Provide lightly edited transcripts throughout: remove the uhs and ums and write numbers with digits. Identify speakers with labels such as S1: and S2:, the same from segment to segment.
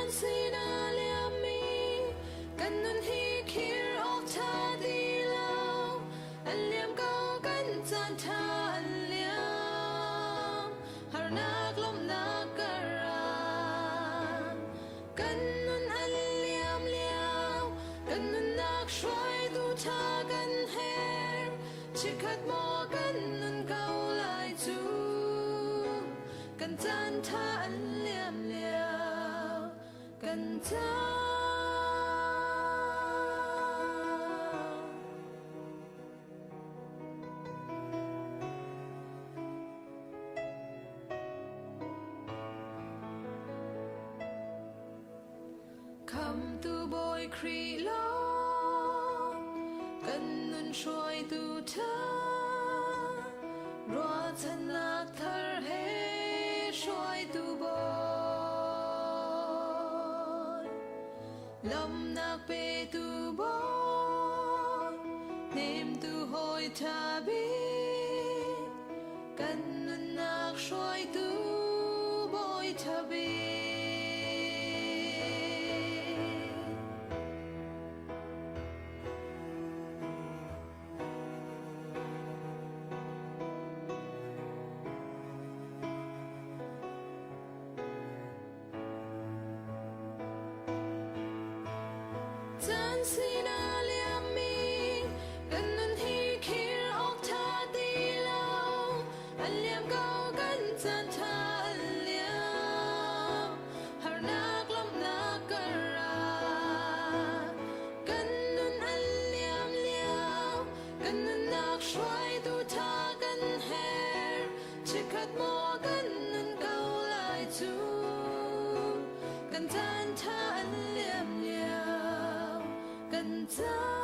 S1: Caan liammi kan nun hi khir awk ṭha ti lo. An liam ko kan caan ṭha an liam. Harnak lawmhnak karah kan nun an liam lio. Kan nunnak hruaitu ṭha kan herh. Chikkhat maw kan nun ko lai cu. Kan caan ṭha an liam lio. Kan caan. Khamtu Bawi Khrih lawng kan nun hruaitu ṭha ruahchannak thar he hruaitu Bawi lawmhnak petu Bawi hnemtu hawi ṭha bik kan nunnak hruaitu Bawi ṭha bik. Caan sinah liammi kan nun hi khir awk ṭha ti lo. An liam ko kan caan ṭha an liam. Harnak lawmhnak karah kan nun an liam lio. Kan nunnak hruaitu ṭha kan herh. Chikkhat maw kan nun ko lai cu. Kan caan ṭha an liam lio. Kan caan.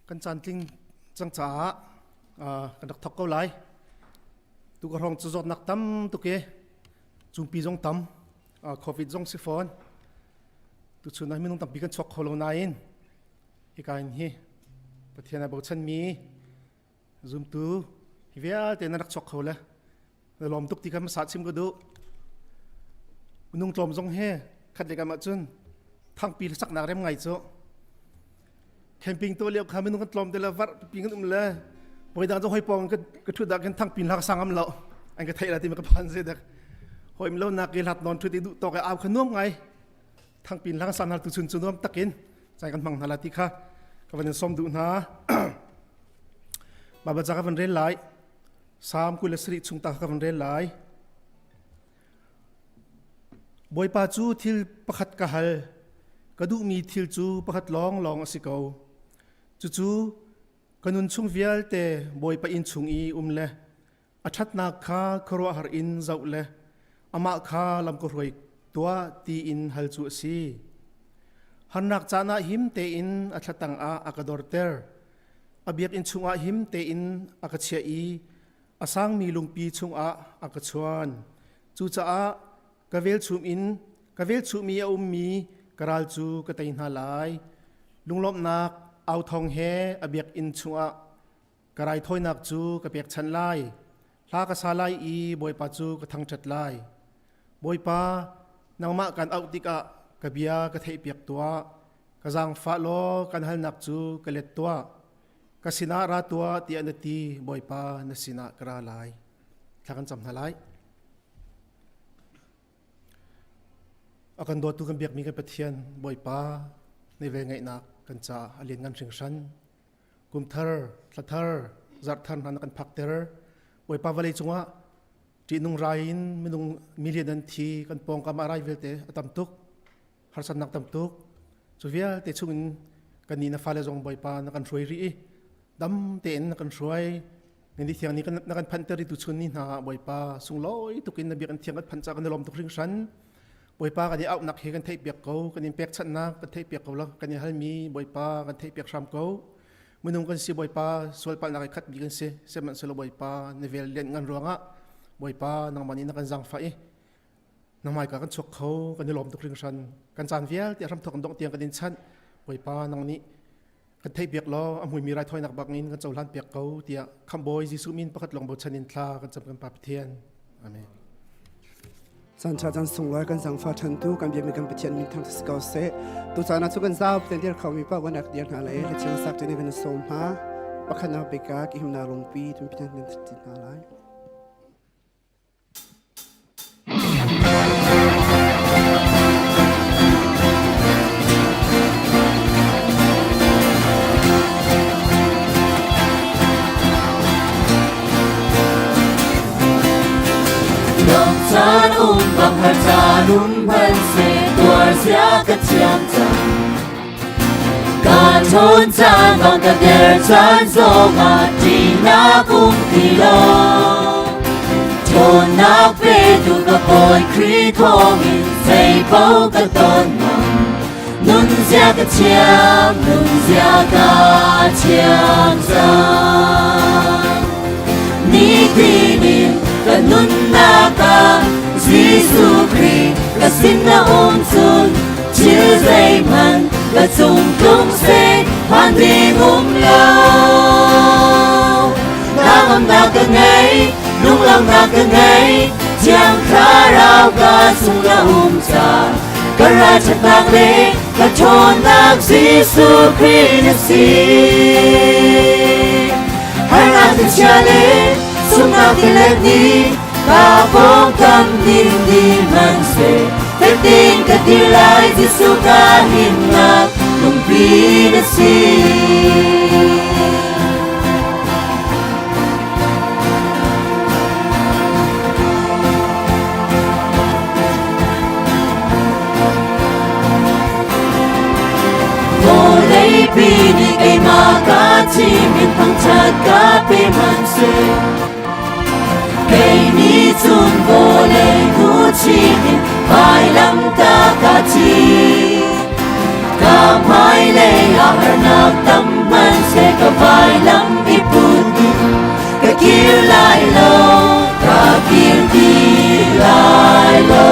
S2: Kan caan tling cang caah kan rak thok ko lai. Tu ka hrawng cu zawtnak tam tuk i cungpi zong tam, COVID zong si fawn. Tuchun ah minung tampi kan chuak kho lo nain hika in hi Pathian ai bochanmi zumtu hi vialte nan rak chuak kho le na lawm tuk ti kha hmasa chim ka duh. Minung tlawm zong he khat le kam ahcun thangpi saknak rem ngai cu camping to lio kha minung kan tlawm te le var pi kan um le poi dang zong hoi pong ka thu dak kan thangpi lak sang am lo an ka theih la ti ma ka phan se dak hoi lo nak ke hlat non thu ti du to ka au kha nuam ngai thangpi lang san hal tu chun chu nuam takin chai kan mang hna la ti kha ka van in som du hna baba cha ka van rel lai Salm 27 chung ta ka van rel lai Bawipa cu thil pakhat ka hal ka duhmi thil cu pakhat lawnglawng a si ko cucu ka nun chung vialte Bawipa inn chung i um le a ṭhatnak kha khuaruahhar in zoh le amah kha lam ka hruai tuah ti in hal cu a si. Harnak caan ah him tein a thlatang ah a ka dorter. A biakinn chungah him tein a ka chiah i a sangmi lungpi chungah a ka chuan. Cucaah ka velchum in ka velchum i a ummi ka ral cu ka tei hna lai. Lunglawmhnak au thawng he a biakinn chungah Ka raithawinak cu ka pekchanh lai. Hla ka sa lai i Bawipa cu ka thangṭhat lai. Bawipa, nangmah kan auh tikah ka bia ka theihpiak tuah. Ka zaangfah law kan halnak cu ka let tuah. Ka sinah ra tuah tiah na ti, Bawipa, na sinah ka ra lai. Thla kan cam hna lai. A kan dawtu kan biakmi kan Pathian, Bawipa, na velngeihnak kan caah a lianngan hringhran. Kum thar, thla thar, zarh thar hna na kan phakter. Bawipa vawlei cungah ṭihnung rai in minung million an thi, kan pawngkam ah rai vialte a tam tuk, harsatnak tam tuk. Cu vialte chungin Kan nih na fale zong Bawipa na kan hruai rih i dam tein na kan hruai. Ni thiang ni na kan phanter tu chun ni hna Bawipa sunglawi tukin na biakinn thiang kan phanh ca kan i lawm tuk hringhran. Bawipa kan i auhnak he kan theih piak ko, kan in pekchanhnak kan theih piak ko la, kan i halmi Bawipa kan theih piak hram ko. Minung kan si Bawipa sualpalhnak i khatmi kan si. Sihmanhsehlaw Bawipa na vel lian ngan ruangah Bawipa nangmah nih na kan zaangfah i na hmaika kan chuak kho kan i lawm tuk hringhran. Kan caan vialte hramthok dongh tiang kan in chanh. Bawipa nang nih kan theih piak law a hmuimi raithawinak bak in kan cohlan piak ko tiah khamhbawi Jesuh min pakhat lawng bochan in thla kan cam kan Pa Pathian. Amen.
S3: Chan cha chan sunglawi kan zangfa than tu kan biami kan Pathian min thang si ko seh. Tu caan ah cu kan zau ten dir khomi pa wan ak dir hna le le chiang sak te kan som ha. Pakhat na bika ki himna lungpi tun pitan kan ti hna lai.
S1: Caan um bang har caan um hmanhseh tuar zia ka thiam cang. Ka ṭhawn caan bang ka der caan zongah ṭihnak um ti lo. Ṭhawnnak petu ka Bawi Khrih thawngin zeipaoh ka ton ngam. Nunzia ka thiam, nunzia ka thiam cang. Nitin in ka nunnak ah Jesuh Khrih ka sin na um cun thil zeihmanh ka cung tlung seh phan ding um lo. Hnangamnak ka ngei, lunglawmhnak ka ngei, Thiang Thlarau ka chung na um cang. Ka ralṭhatnak le ka ṭhawnnak Jesuh Khrih na si. Harnak thlichia le sumnak tilet nih ka pawngkam ning ni hmanhseh fek tein ka dir lai Jesuh ka himnak lungpi na si. Vawleipi nih keimah ka thim in thangṭhat ka pe hmanhseh Kei nih cun vawlei hnuchit in vailam ta ka thi. Ka hmailei ah harnak tam hmanhseh ka vailam i put in ka kir lai lo, ka kir ti lai lo.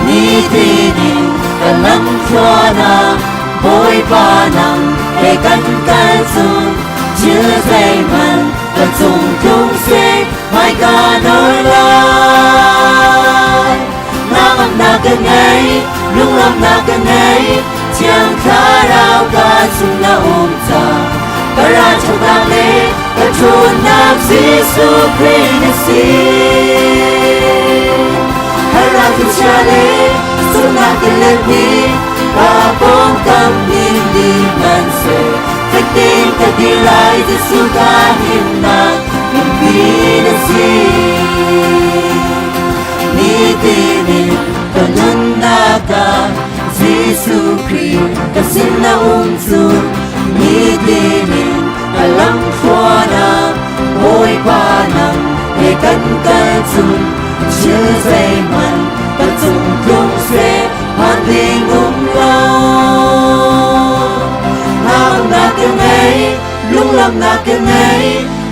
S1: Nitin in ka lamthluan ah Bawipa nang he kan kal cun thil zeihmanh ka cung tlung seh hmaika nawl lai. Ngamnak ka ngei, lunglawmhnak ka ngei, Thiang Thlarau ka chung na um ca. Ka ralṭhatnak le ka ṭhawnnak Jesuh Khrih na si. Harnak thlichia le sualnak tilet nih ka pawngkam ning dih hmanhseh fek tein ka dir lai Jesuh ka himnak lungpi na si. Nitin in ka nunnak ah Jesuh Khrih ka sin na um cu nitin in ka lamthluan ah Bawipa nang he kan kal cun thil zeihmanh ka cung tlung seh phan ding um lo. Hnamnak ka ngei, lunglawmhnak ka ngei,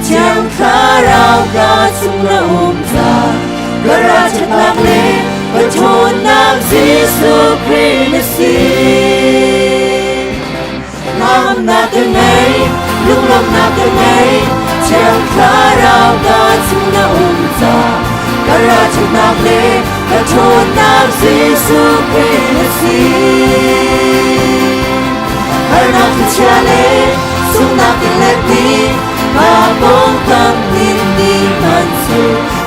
S1: Thiang Thlarau ka chung na um ca. Ka ralṭhatnak le ka ṭhawnnak Jesuh Khrih na si. Hnangamnak ka ngei, lunglawmhnak ka ngei, Thiang Thlarau ka chung na um ca. Ka ralṭhatnak le ka ṭhawnnak Jesuh Khrih na si. Harnak thlichia le sunghnak tilet nih ka pawngkam ning ni hmanh cu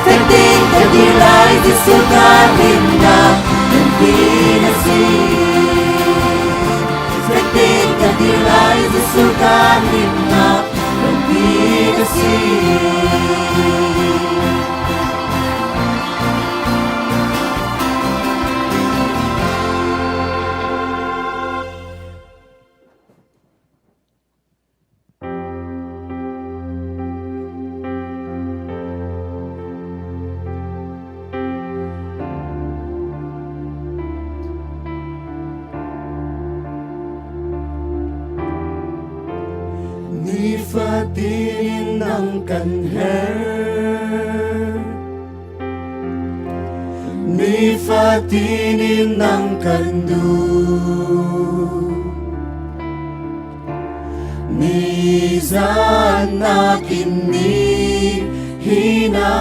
S1: fek tein ka dir lai Jesuh ka himnak lungpi na si. Fek tein ka dir lai Jesuh ka himnak lungpi na si.
S3: Nifatin in nang kan her. Nifatin in nang kan duh. Nizan nakin ni hina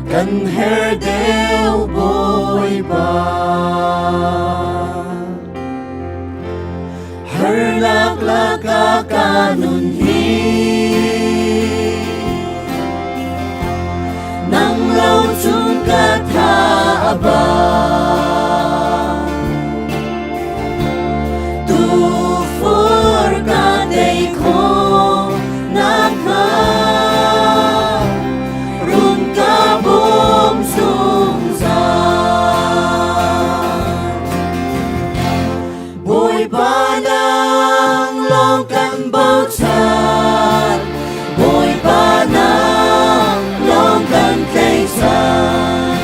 S3: kan her deuh Bawipa. Harnak laka ka nun hi nang lo cun ka tha a ba. Tu fur ka tei kho nakhnga run ka bawm zungzal. Bawipa nang lawng kan bochan, Bawipa nang lawng kan tlaihchan.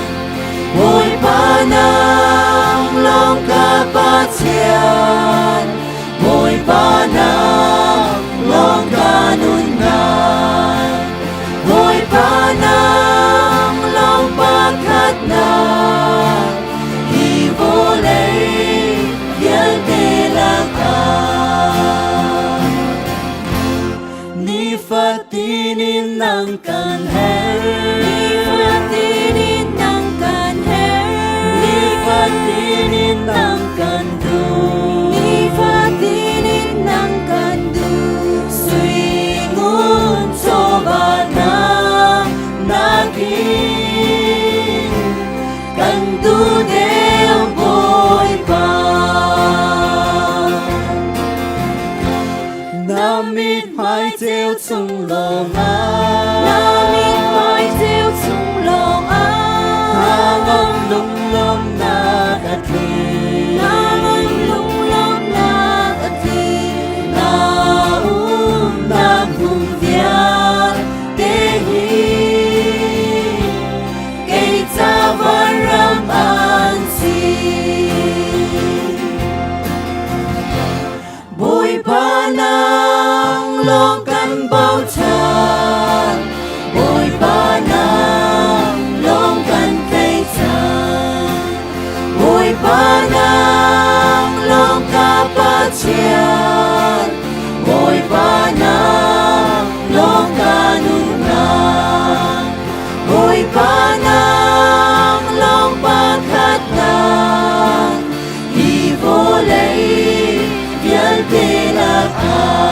S3: Bawipa nang lawng ka Pathian, Bawipa nang lawng ka nunnak. Bawipa nang lawng pakhatnak, hi vawlei vialte lakah. Nifatin in nang kan her.
S1: Nifatin in nang kan her.
S3: Nifatin in nang kan duh.
S1: Nifatin in nang kan duh.
S3: Sui ngun chawva na nakin kan duh deuh Bawipa. Na mithmai ceu chung lawngah
S1: Na mithmai ceu chung lawngah
S3: Hnangam lunglawmhnak a tling.
S1: Hnangam lunglawmhnak a tling.
S3: Na umnak hmun vialte hi kei ca vanram an si. Bawipa nang lawng kan bochan, Bawipa nang lawng kan tlaihchan. Bawipa nang lawng ka Pathian, Bawipa nang lawng ka nunnak. Bawipa nang lawng pakhatnak, hi vawlei vialte lakah.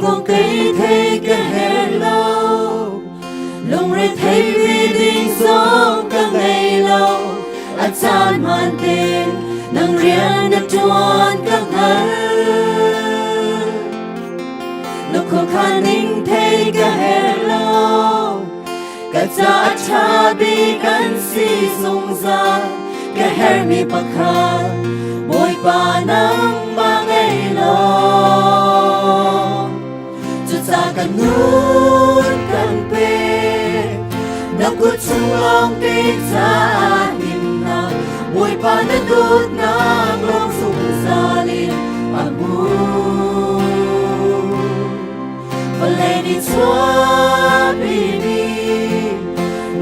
S1: kong kei thei ka her lo. Lungre thei pi ding zong ka ngei lo. A caan hmaan tein nang rian na ṭuan ka hngal. Na khuakhan ning thei ka her lo. Ka ca a ṭha bik an si zungzal. Ka hermi pakhat Bawipa nangmah ngei law. Cuca ka nun kan pek. Na kut chung lawng te caah himnak Bawipa na dawtnak lawng zungzal in a hmu. Vawlei nih chuahpimi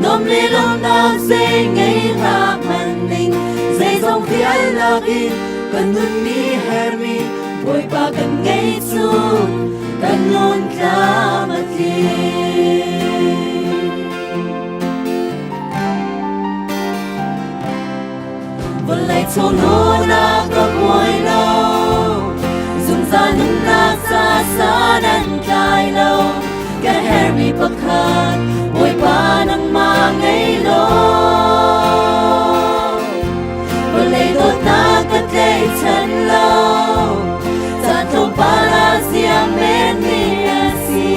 S1: nuam le lawmnak zei ngei hlah hmanh ning zeizong vialnak in kan nunmi hermi Bawipa kan ngei cun kan nun tlam a tling. Vawlei chung nunak ka buai lo, zungzal nunnak ca san an tlai lo. Ka hermi pakhat, Bawipa nangmah ngei law. Vawlei dawtnak ka tlaichan lo, caan tlawmpal ah ziam menmi a si.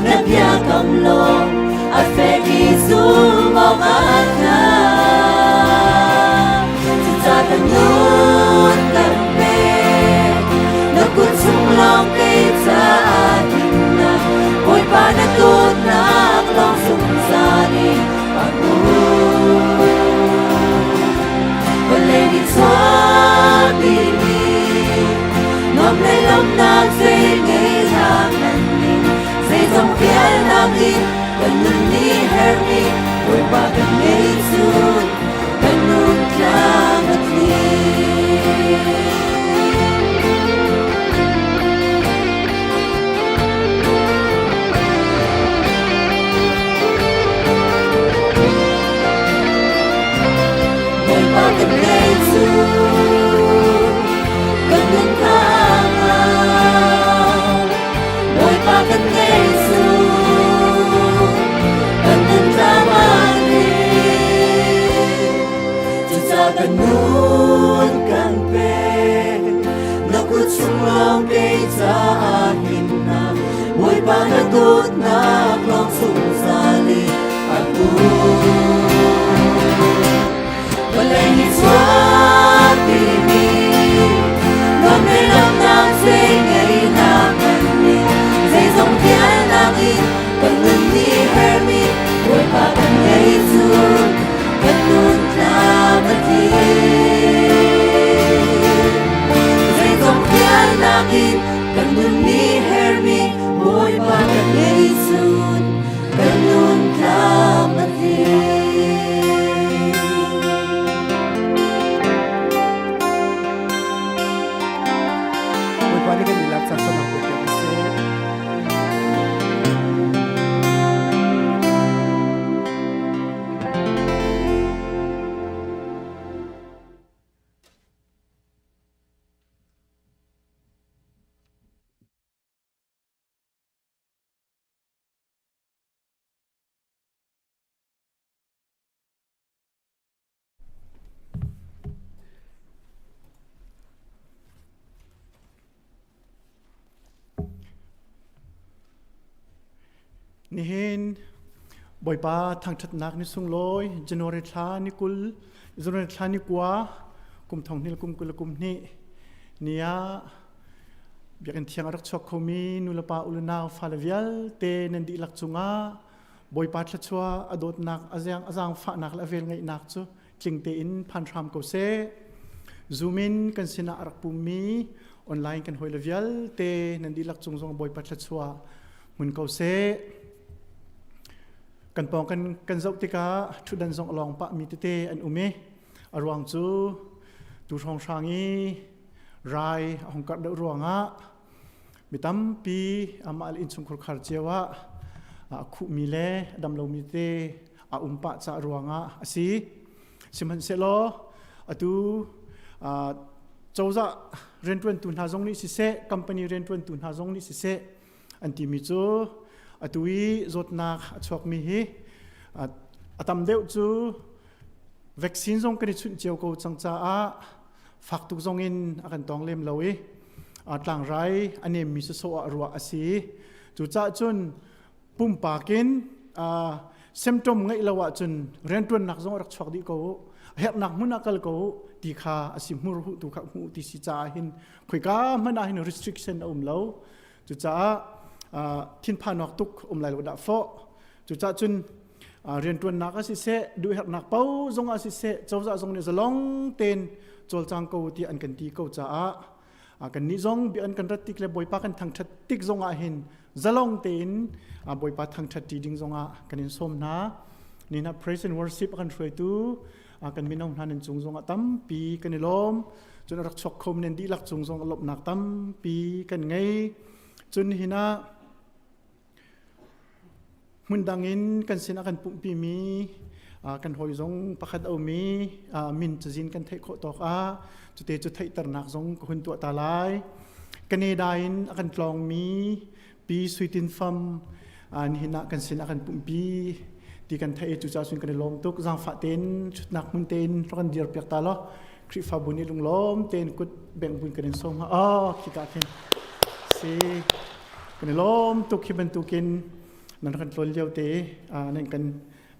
S1: Na biakam lawng a fek i zum awk a tlak. Cucaah kan nun kan pek, na kut chung lawng kei caah himnak, Bawipa na dawtnak lawng zungzal in a hmun. Vawlei nih chuahpimi nuam le lawmhnak zei ngei hlah hmanh ning zeizong vialnak in kan nun nih herhmi Bawipa kan ngei cun kan nun tlang a tling. Bawipa kan ngei cun kan nun tlang Bawipa kan ngei cun kan nun tlang a tling. Cucaah kan nun kan pek na kut chung lawng kei caah himnak Bawipa na dawtnak lawng zungzal in a hmun. Vawlei nih chuahpimi nuam le lawmhnak zei ngei nak kan nih zeizong vialnak in kan nun nih hermi Bawipa kan ngei cun kan nun tlam a tling. Zeizong vialnak in kan nun nih hermi Bawipa kan ngei cun kan nun tlam a tling.
S3: Bawipa nih kan i lak caan sawmnak pe piak seh. Nihin Bawipa thangṭhatnak ni sunglawi January thla ni 20 January thla ni 9 kum thong hnih le kum 20 le kum hnih ni ah Biakinn thiang a rak chuak khomi nulepa unau fale vialte nan dihlak cungah Bawipa thluachuah a dawtnak a ziang a zaangfahnak le a velngeihnak cu tling tein phan hram ko seh. Zoom in kan sinah a rak pummi online kan hawile vialte nan dihlak cung zong Bawipa thluachuah hmun ko seh. Kan pawng kan kan zoh tikah ṭhutdan zong a lawng pahmi tete an um i a ruang cu tu hrawnghrang i rai a hung karh deuh ruangah mi tampi amah le innchungkhar khar cio ah a khuhmi le a dam lomi te a um pah ca ruangah a si. Sihmanhsehlaw atu cozah rianṭuantu hna zong nih siseh, company rianṭuantu hna zong nih siseh,
S4: An timi cu atu i zawtnak a chuakmi hi a tam deuh cu vaccine zong kan i chunh cio ko cang caah fak tuk zong in a kan tong lem lo i tlangrai a nemmi sawsawh ah ruah a si. Cucaah cun pumpak in symptom ngeih lo ahcun rianṭuannak zong a rak chuak dih ko herhnak hmun ah kal ko ti kha a si hmur hu tu kha hmu ti si caah hin khoika hmanh ah hin restriction a um lo. Cucaah thinphan awk tuk um lai lo dah fawh. Cucaah cun rianṭuannak ah siseh duhherhnak paoh zong ah siseh cozah zong nih zalong tein cawlcang ko ti an kan ti ko caah kannih zong bia an kan rat tik le Bawipa kan thangṭhat tik zong ah hin zalong tein Bawipa thangṭhat ṭi ding zong ah kan in sawm hna. Ni hna praise and worship a kan hruaitu kan mino hna nan cung zong ah tampi kan i lawm. Cun a rak chuak kho nan dihlak cung zong lawmhnak tampi kan ngei. Cun hin ah Hmundang in kan sinah kan pumhpimi kan hawi zong pakhat a um i min cazin kan theih khawh tawk ah cute cu theihternak zong ka hun tuah ta lai. Canada in a kan tlawngmi Pi Sui Tin Fam nihin ah kan sinah kan pumhpi ti kan theih i cucaah cun kan i lawm tuk. Zaangfah tein ṭhutnak hmun tein rak kan dir piak ta law Khrihfabu nih lunglawm tein kut bengh buin kan in sawm hnga. Oh, khika khin si. Kan i lawm tuk hi bantukin nan kan tlawn lio te nan kan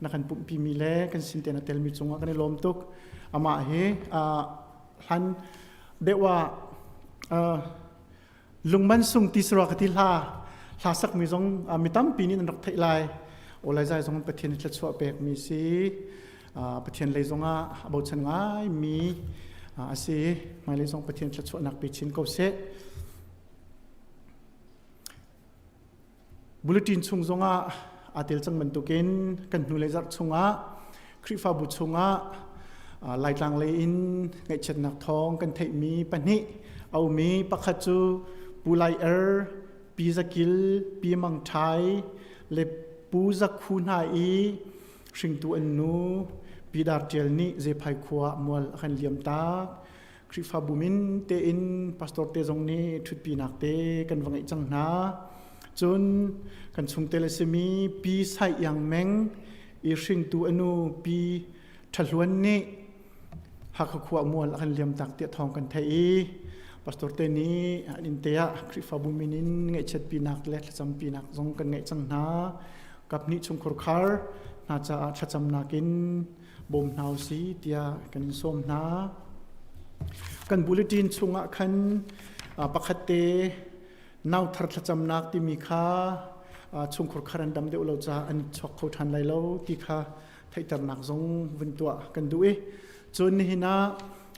S4: na kan pumhpi mi le kan sin te na telmi cungah kan i lawm tuk. Amah hi hlan deuh ah lungman sung ti sura ka ti hla hla sakmi zong mi tampi nih nan rak theih lai. Awlai zai zong Pathian thluachuah pekmi si. Pathian lei zongah a bochan ngai mi a si. Hmailei zong Pathian thluachuahnak pe chin ko seh. Bulletin chung zongah aa tel cang bantukin kan hnulei zarh chungah Khrihfabu chungah Laitlang lei in ngaihchiatnak thawng kan theihmi pahnih a um i pakhat cu Pu Lai Er, Pi Za Kil, Pi Mang Ṭhai le Pu Za Khu hna i hringtu an nu Pi Dar Ṭial nih Zephai khua mual a kan liam tak. Khrihfabu min tein pastor te zong nih ṭhutpinak te kan va ngeih cang hna. Cun kan chungtel a simi Pi Sai Iang Meng i hringtu a nu Pi Ṭha Hluan nih Hakha khua mual a kan liam tak tiah thawng kan theih i pastor te nih an inn te ah Khrihfabu min in ngaihchiatpinak le thlacampinak zong kan ngeih cang hna. Kaphnih chungkhur khar hna caah thlacamnak in bawm hna usih tiah kan in sawm hna. Kan bulletin chungah khan pakhat te nauthar thlacamnak timi kha chungkhur khar an dam deuh lo caah an chuak kho ṭhan lai lo ti kha theihternak zong vun tuah kan duh i cun nihin ah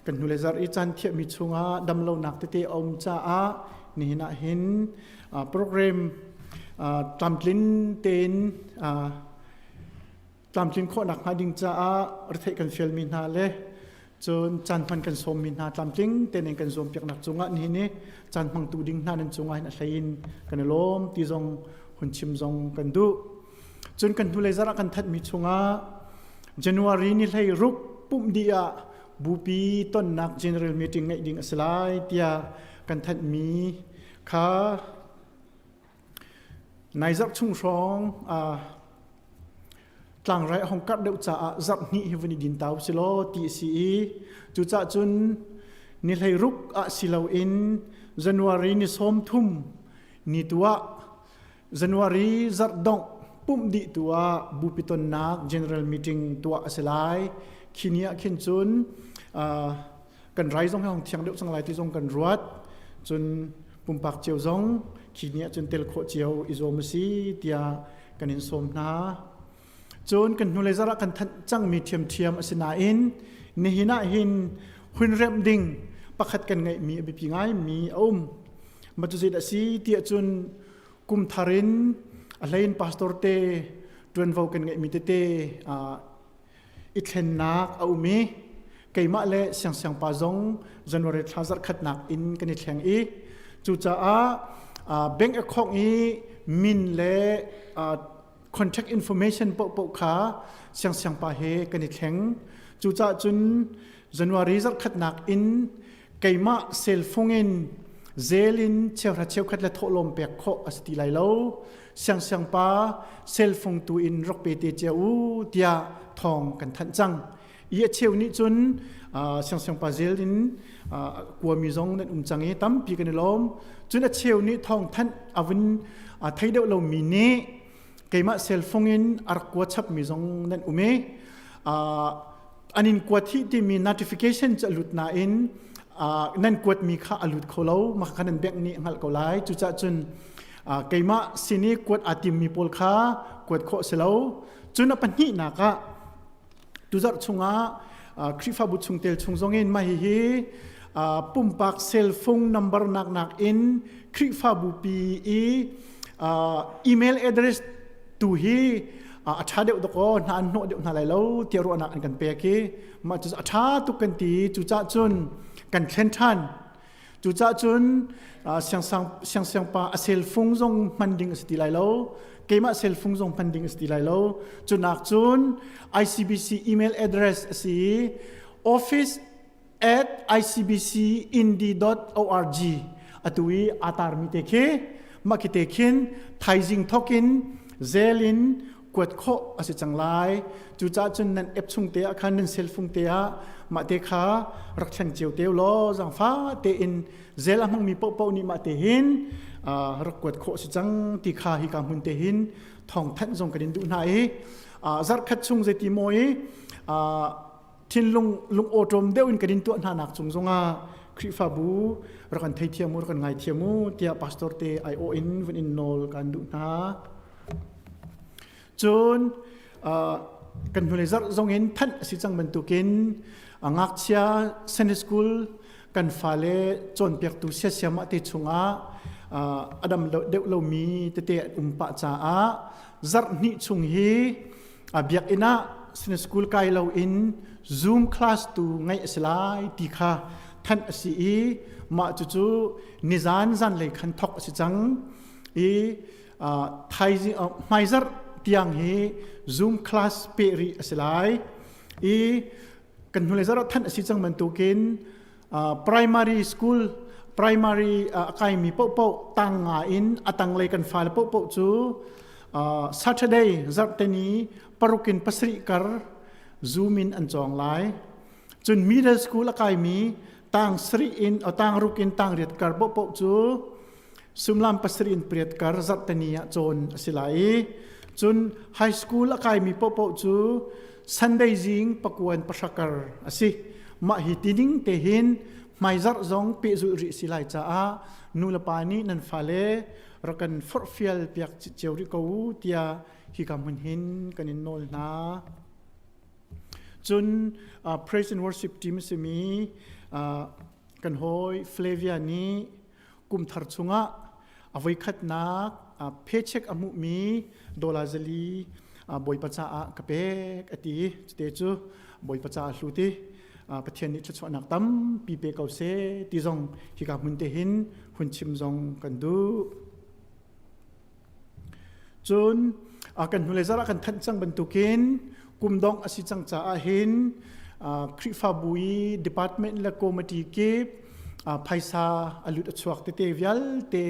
S4: kan hnulei zarh i caan thiahmi chungah damlonak tete a um caah nihin ah hin program tlamtlin tein tlamtlin khawhnak hnga ding caah retheih kan fialmi hna le cun caan hman kan sawmmi hna tlamtling tein kan zuampiaknak cungah nihin i caan hmangtu ding hna nan cungah hin a hlei in kan i lawm ti zong hun chim zong kan duh. Cun kan hnulei zarh ah kan thanhmi chungah January ni hlei ruk pumh dih ah bupi tonnak general meeting ngeih ding a si lai tiah kan thanhmi kha Nai zarh chung hrawng tlangrai a hung karh deuh caah zarh hnih hi vun i din ta u si law ti a si i cucaah cun ni 16 ah si loin January ni 30 ni tu ah January zarh dongh pumh dih tu ah bupi tonnak general meeting tuah a si lai. Khi ni ah khin cun kan rai zong hi hong thiang deuh cang lai ti zong kan ruat. Cun pumpak cio zong khi ni ah cun tel khawh cio i zuam a si tiah kan in sawm hna. Cun kan hnulei zarh ah kan thanh cangmi ṭhiamṭhiam a si nain nihin ah hin hun remh ding pakhat kan ngeihmi a biapi ngaimi a um. Mah cu zeidah a si tiah cun kum thar in a hlein pastor te ṭuanvo kan ngeihmi tete i thlennak a um i keimah le siangsiangpa zong January thla zarhkhatnak in kan i thleng i cucaah bank account i min le contact information paohpaoh kha siangsiangpa he kan i thleng. Cucaah cun January zarhkhatnak in keimah cell phone in. Zel in cheuhra cheukhat le thawhlawm pek khawh a si ti lai lo. Siangsiang pa cell phone tu in rak pe te cio u tiah thawng kan thanh cang. I a cheu nih cun siangsiang pa zel in kuami zong nan um cang i tampi kan i lawm. Cun a cheu nih thawng thanh a vun thei deuh lomi nih keimah cell phone in a rak kua chapmi zong nan um i an in kuat hi timi notification cu a lut nain nan kuatmi kha a lut kho lo mah kha nan bank nih a hngalh ko lai cucaah cun keimah sin i kuat aa timmi pawl kha kuat khawh si lo cun a pahnihnak ah tuzarh chungah Khrihfabu chungtel chung zongin mah hihi pumpak cell phone number nak nak in Khrihfabu pi i email address tu hi a ṭha deuh dawkaw hna an hnawh deuh hna lai lo tiah ruahnak an kan pek i mah cu a ṭha tuk kan ti cucaah cun kan thlen ṭhan cucaah cun siangsiang pa a cell phone zong hman ding a si ti lai lo keimah cell phone zong hman ding a si ti lai lo cunak cun ICBC email address a si i office at icbcindy.org atu i aa tarmi te khi mah khi te khin thaizing thokin zel in kuat khawh a si cang lai cucaah cun nan app chung te ah khan nan cell phone te ah mah te kha rak thleng cio te law zangfa tein zel a hmangmi paohpaoh nih mah te hin rak kuat khawh si cang ti kha hi ka hmun te hin thawng thanh zong kan in duh hna i zarhkhat chung zeiti maw i thinlung lungawṭawm deuh in kan in tuah hna nak cung zongah Khrihfabu rak kan theithiam u rak kan ngaithiam u tiah pastor te aiawh in vun in nawl kan duh hna. Cun kan hnulei zarh zong in thanh a si cang bantukin ngakchia Sunday school kan fale cawnpiaktu siasiamah te chungah a dam deuh lomi tete an um pah caah zarh hnih chung hi biakinn ah Sunday school kai loin Zoom class tu ngaih a si lai ti kha thanh a si i mah cucu nizan zanlei khan thok a si cang i thaizing hmaizarh tiang hi Zoom class peh rih a si lai i kan hnulei zarh ah thanh a si cang bantukin primary school primary a kaimi paohpaoh tang nga in a tanglei kan fale paohpaoh cu Saturday zarhte ni paruk in pasarih kar Zoom in an cawng lai cun middle school a kaimi tang sarih in tang ruk in tang riat kar paohpaoh cu sumlam pasarih in pariat kar zarhte ni ah cawn a si lai i cun high school a kaimi paohpaoh cu Sunday zing pakuan pahra kar a si mah hi tining te hin hmaizarh zong pehzulh rih si lai caah nu le pa nih nan fale rak kan forhfial piak cio rih ko u tiah hika hmun hin kan in nawl hna. Cun praise and worship team a simi kan hawi Flavia nih kum thar chungah a voikhatnak paycheck a hmuhmi dollar zali Bawipa caah ka pek a ti cute cu Bawipa caah hlu ti Pathian nih thluachuahnak tampi pe ko seh ti zong hika hmun te hin hun chim zong kan duh. Cun kan hnulei zarh ah kan thanh cang bantukin kum dongh a si cang caah hin Khrihfabu i department le committee kip phaisa a lut a chuak tete vialte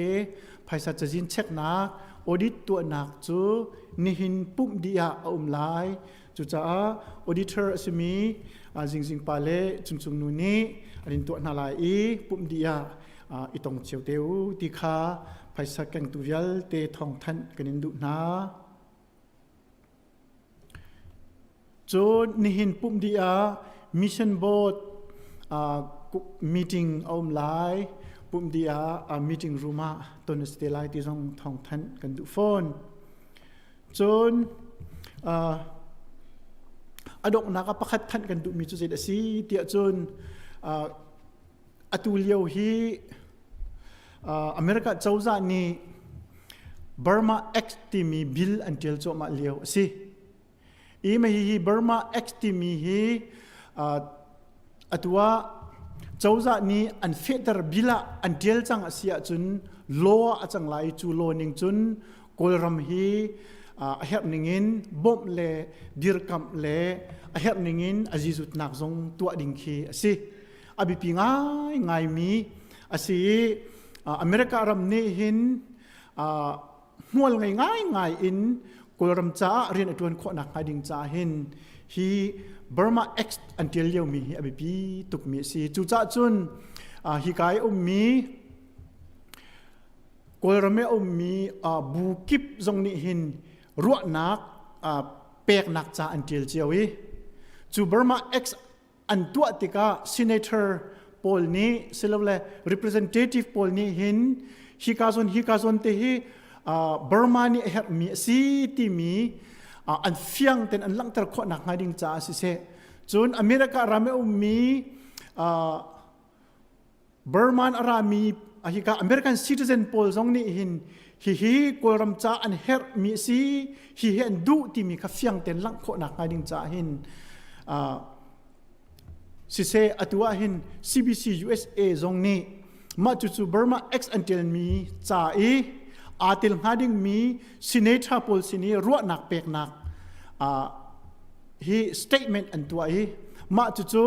S4: phaisa cazin cheknak audit tuahnak cu nihin pumh dih ah a um lai. Cucaah auditor a simi Zingzing pa le Cungcung nu nih an in tuah hna lai i pumh dih ah i tong cio te u ti kha phaisa kengtu vialte thawngthanh kan in duh hna. Cun nihin pumh dih ah mission board meeting a um lai. Pumh dih ah meeting room ah ton a si te lai ti zong thawngthanh kan duh fawn. Cun a donghnak ah pakhat thanh kan duhmi cu zei a si tiah cun atu lio hi America cozah nih Burma Act timi bill an ṭial cuahmah lio a si. I mah hihi Burma Act timi hi atu ah cozah nih an fehter bill ah an ṭial cang a si ahcun law ah a cang lai i cu law ning cun Kawlram hi a herh ningin bawmh le dirkamh le a herh ningin a zizutnak zong tuah ding khi a si. A biapi ngaingaimi a si i. America ram nih hin hmual ngei ngai ngai in Kawlram caah rian a ṭuan khawhnak hnga ding caah hin hi Burma Act an ṭial liomi hi a biapi tukmi a si. Cucaah cun hika i ummi Kawlram i a ummi bu kip zong nih hin ruahnak peknak ca an ṭial cio i cu Burma Act an tuah tikah senator pawl nih silole representative pawl nih hin hika zawn hika zawn te hi Burma nih a herhmi a si timi an fiang ten an langhter khawh nak hnga ding caah siseh cun America ram i ummi Burma a rami hika American citizen pawl zong nih hin hihi Kawlram ca an herhmi a si hihi an duh timi kha fiang tein langh khawhnak hnga ding caah hin siseh atu ah hin CBC USA zong nih mah cucu Burma X an ṭialmi ca i aa tel hnga dingmi senator pawl sin i ruahnak peknak hi statement an tuah i mah cucu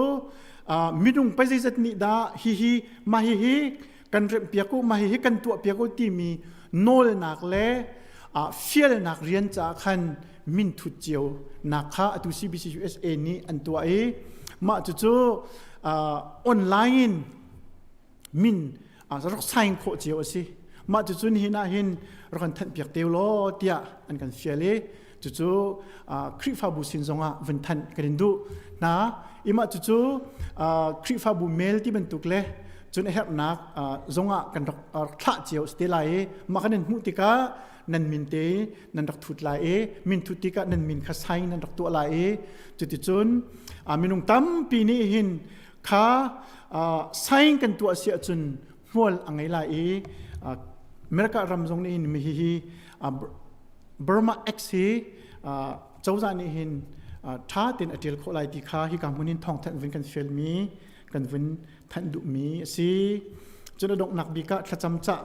S4: minung pa zeizat nih dah hihi mah hihi kan remh piak u mah hihi kan tuah piak u timi nawlnak le fialnak rian caah khan min thut cio nak kha atu CBC USA nih an tuah i mah cucu online in min rak sign khawh cio a si mah cucu nihin ah hin rak kan thanh piak te law tiah an kan fial i cucu Khrihfabu sin zongah vun thanh kan in duh hna i mah cucu Khrihfabu mail ti bantuk le cun a herhnak zongah kan rak thlah cio a si te lai i mah kan in hmuh tikah nan min te nan rak thut lai i min thut tikah nan min kha sign nan rak tuah lai i cuticun minung tampi nih hin kha sign kan tuah si ahcun hmual a ngei lai i America ram zong nih hin mi hihi Burma X hi cozah nih hin ṭha tein a ṭial khawh lai ti kha hika hmun in thawngthanh vun kan fialmi kan vun thanh duhmi a si. Cun a donghnak bik ah thlacam cah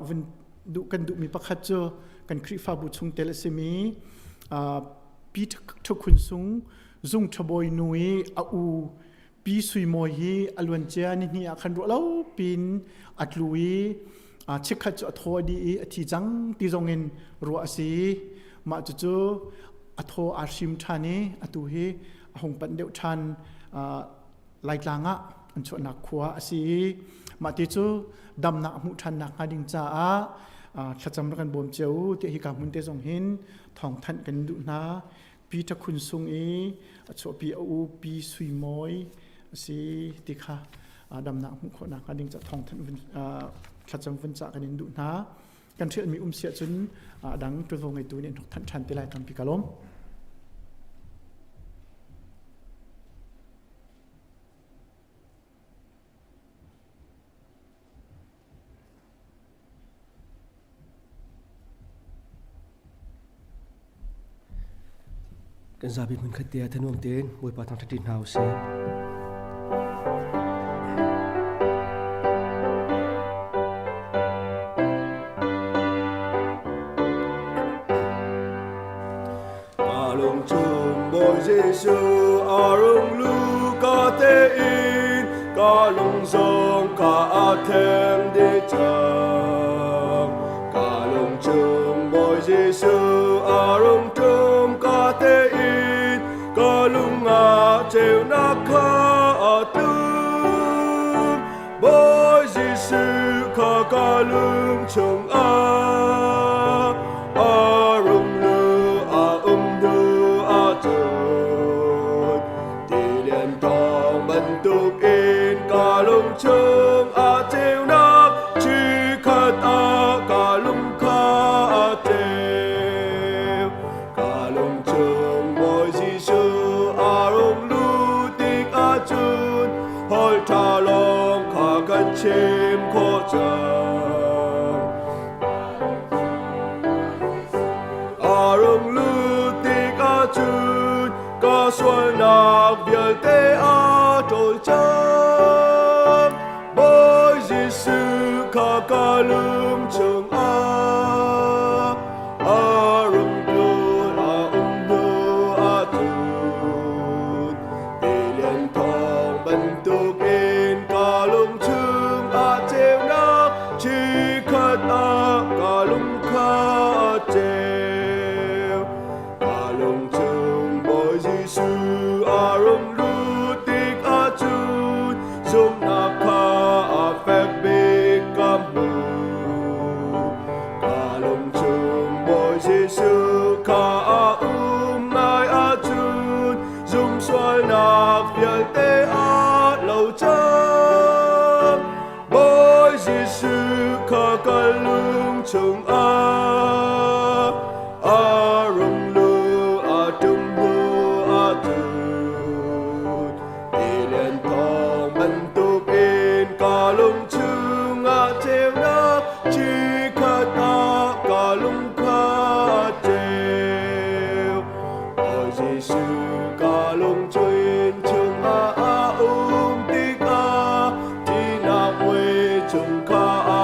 S4: vun duh kan duhmi pakhat cu kan Khrihfabu chungtel a simi Peter Thukhun Sung Zung Ṭhabawi nu i a u Pi Sui Mawi hi a luancia nihnih ah khan ruah lo pin a tlu i chikkhat cu a thaw a dih i a thi cang ti zong in ruah a si. Mah cucu a thaw aa hrim ṭhan i atu hi a hung panh deuh ṭhan Laitlang ah an chuahnak khua a si i mah ti cu damnak a hmuh ṭhannak hnga ding caah thlacam rak kan bawm cio u tiah hika hmun te zong hin thawngthanh kan duh hna. Peter Khun Sung i a chuahpi a u Pi Sui Mawi a si ti kha damnak hmuh khawhnak hnga ding ca thawngthanh vun thlacam vun cah kan in duh hna. Kan ṭhialmi um si ahcun a dang ṭuanvo ngeitu nih an rak thanh ṭhan te lai tampi ka lawm.
S5: Kan zapi hmunkhat te ah thanuam tein Bawipa thangṭhat ṭi hna usih.
S6: Ka lung chung Bawi Jesuh a rung lu ka tein ka lung zong ka a thleng dih cang. Ka lung chung Bawi Jesuh a rung ṭum ka tein ka lung ah ceunak kha a tlung. Bawi Jesuh kha ka lung chungah a rung lu a um hnu ahcun tilian thawng bantukin ka lung chungah ceunak chikkhat ah ka lung kha a ceu. Ka lung chung Bawi Jesuh a rung lu tik ahcun Holh ṭha lawng kha kan chim khawh cang. A rung lut tik ahcun ka sualnak vialte a ṭawl cang. Bawi Jesuh kha ka lung chungah a rung tlun a um hnu ahcun Tilian thawng bantukin ka lung chungah ceunak chikkhat. chungah a rung lu a tum hnu a tut. Tilian thawng bantukin ka lung chungah ceunak chikkhat ah ka lung kha a ceu. Bawi Jesuh ka lungchun chungah a um tikah thihnak mui chung kha a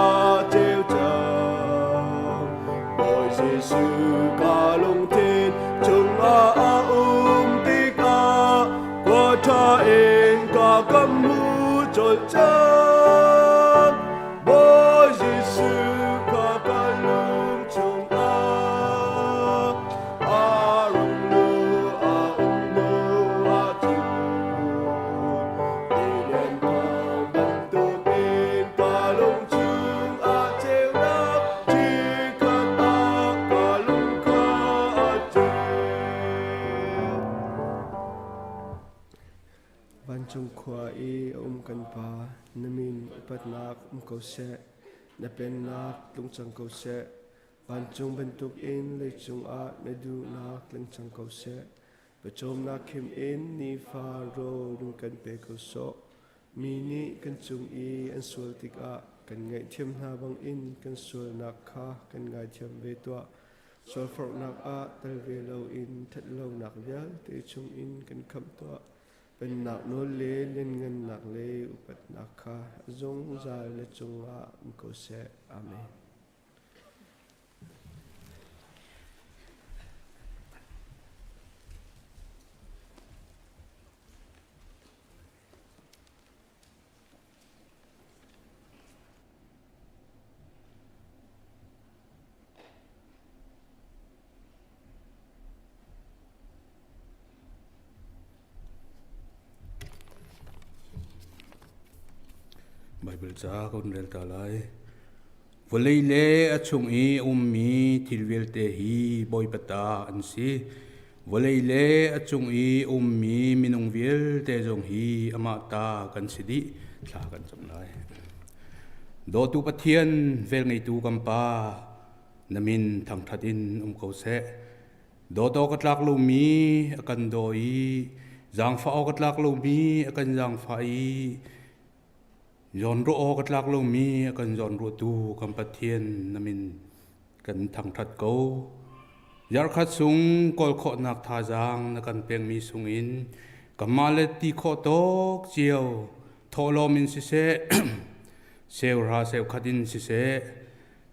S6: ceu cang. Bawi Jesuh ka lungthin chungah a um tikah khua ṭha in ka kam hmu colh cang. Bawi Jesuh kha ka lung chungah a rung lu a um hnu ahcun tilian thawng bantukin ka lung chungah ceunak chikkhat ah ka lung kha a ceu.
S5: Vancung khua i a um kan Pa, na min upatnak um ko seh, na pennak tlung cang ko seh. Vancung bantukin leicung ah na duhnak tling cang ko seh. Pawcawmnak khim in nifa rawl rung kan pe ko sawh. Mi nih kan cung i an sual tikah kan ngaihthiam hna bangin kan sualnak kha kan ngaithiam ve tuah. Sualforhnak ah tel ve loin ṭhatlonak vialte chungin kan khamh tuah. Pennak nawl le lianngannak le upatnak kha a zungzal na cungah um ko seh. Amen.
S7: Baibal ca ka hun rel ta lai. Vawlei le a chung i a ummi thil vialte hi Bawipa ta an si. Vawlei le a cung i a ummi minung vialte zong hi amah ta kan si dih. Thla kan cam lai. Dawtu Pathian, velngeitu kan Pa, na min thangṭhat in um ko seh. Dawt awk a tlak lomi a kan daw i zaangfah awk a tlak lomi a kan zaangfah i zawnruah awk a tlak lomi a kan zawnruahtu kan Pathian na min kan thangṭhat ko. Zarhkhat chung kawl khawhnak thazaang na kan pekmi sungin kanmah le ti khawh tawk cio thawhlawm in siseh, seuhra seukhat in siseh,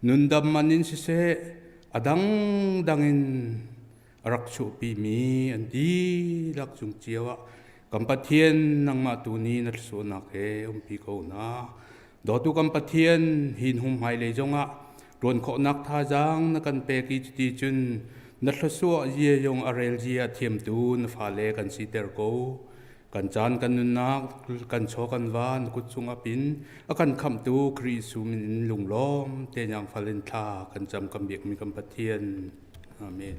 S7: nundam man in siseh a dangdang in a rak chuahpimi an dihlak cung cio ah kan Pathian nangmah tu nih na thluachuahnak he umpi ko na. Dawtu kan Pathian hi hnu hmailei zongah ṭuan khawhnak thazaang na kan pek i cuti cun na thluachuah zia zong a rel zia thiamtu na fale kan siter ko. Kan caan kan nunnak kan chaw kan va na kut cung apin a kan khamhtu Khrih Jesuh min in lunglawm te fal in thla kan cam kan biakmi kan Pathian. Amen.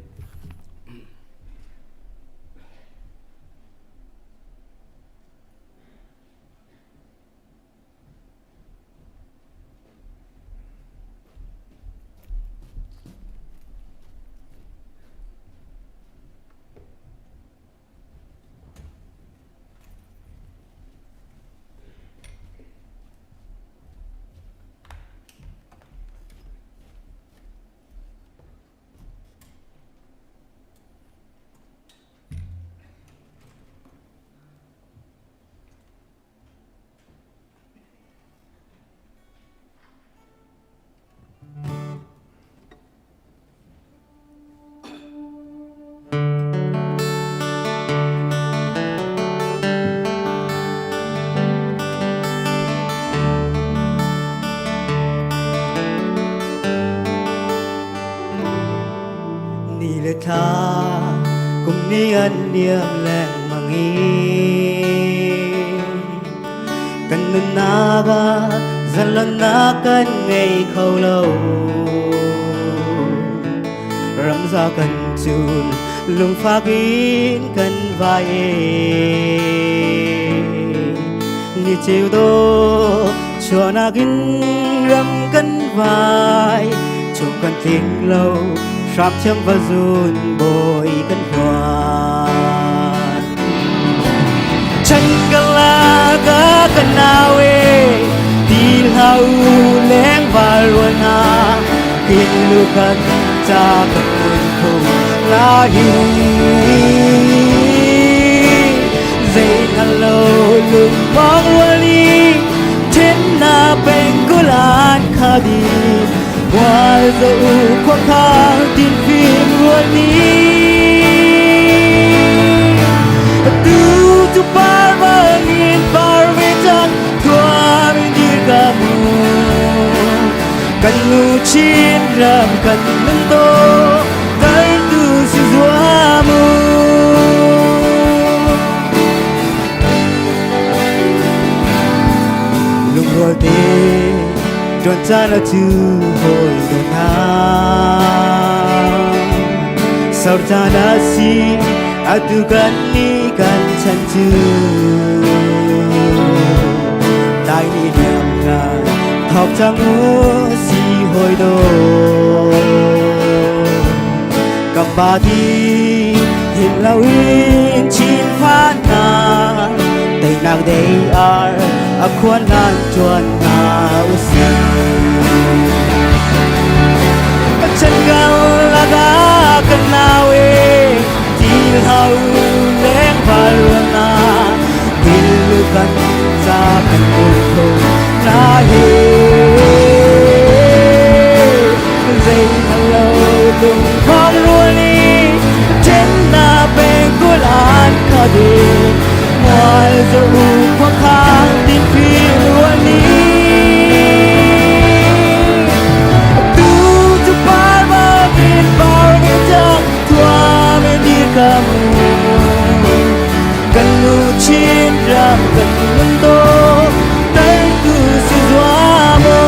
S8: Ni le thla kum ni an liam lengmang i kan nunnak ah zalonnak kan ngei kho lo. Ramza kan cun lungfak in kan vai ni cheu do chuahnak in ram kan vai. chung kan tling lo hram thiam va zun bawi kan huan chan kala ka kan nawe ti hlau leng val rual na kin lu kan cha kan mun phung la hi zei hngal lo lung mong ruali thin na peng kulan khadi Mual zo u khua khang tin phim rual ni Tu tu par bangin par ve cang thuam in dir ka mu Kan nu chin ram kan nun to dar tu si zuamu. Lungrual te tuan caan a cu hawi do hna Sor caan a si atu kan ni kan chan cu Tai ni liam hna thok cang u si hawi do Kam ba di him lo in chin phan na teinak dei ar a khuan nan tuan na usi Chan gal laga kan nawe til hau leng val na til lu kan cha kan kul tho na he Zei hello tung khong ruali trên na beng kulan khadi mual zo khua khang tin phi ruali Tu tu par ma tin par ve chang tua me dir kamu Kan lu chin ram kan nun do tar tu si zua mo.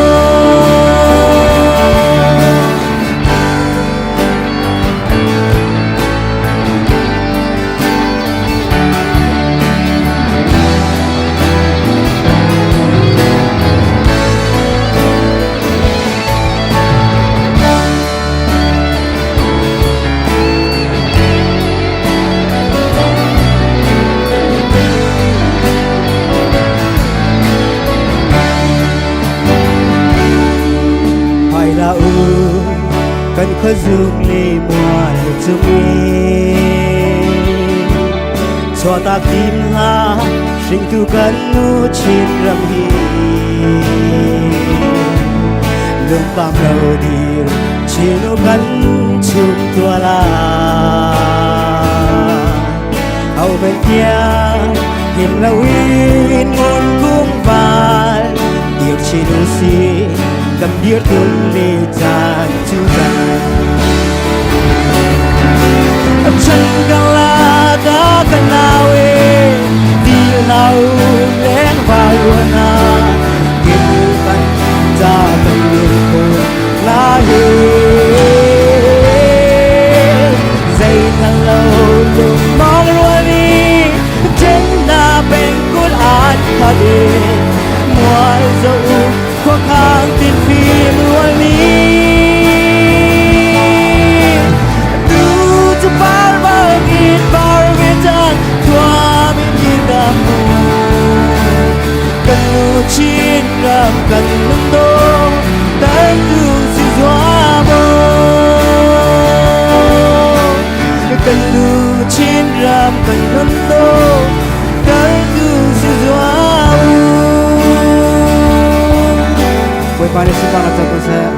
S8: Hai la u kan khuazung le mual cung i chuahtak tim hla hringtu kan nu Chin ram hi lungpam lo dir chinu kan chung tua la hau bên kia him lo in ngun cung val dir chinu si kam dir tung le chan chu chan Chan gang la ka kan nawe ti lau leng vai na kim kan cha kan lu ko la he Dây thằng lâu lung mong ruali trên na beng kul an khadi mual dâu khua khang tin phim ruali Tu tu par bangin par ve cang tua min dir kamu Kan nu chin ram kan lung do tar tu si zua mo Kan nu chin ram kan lung do tar tu si zua mo.
S3: Bawipa nih sunparnak co ko seh.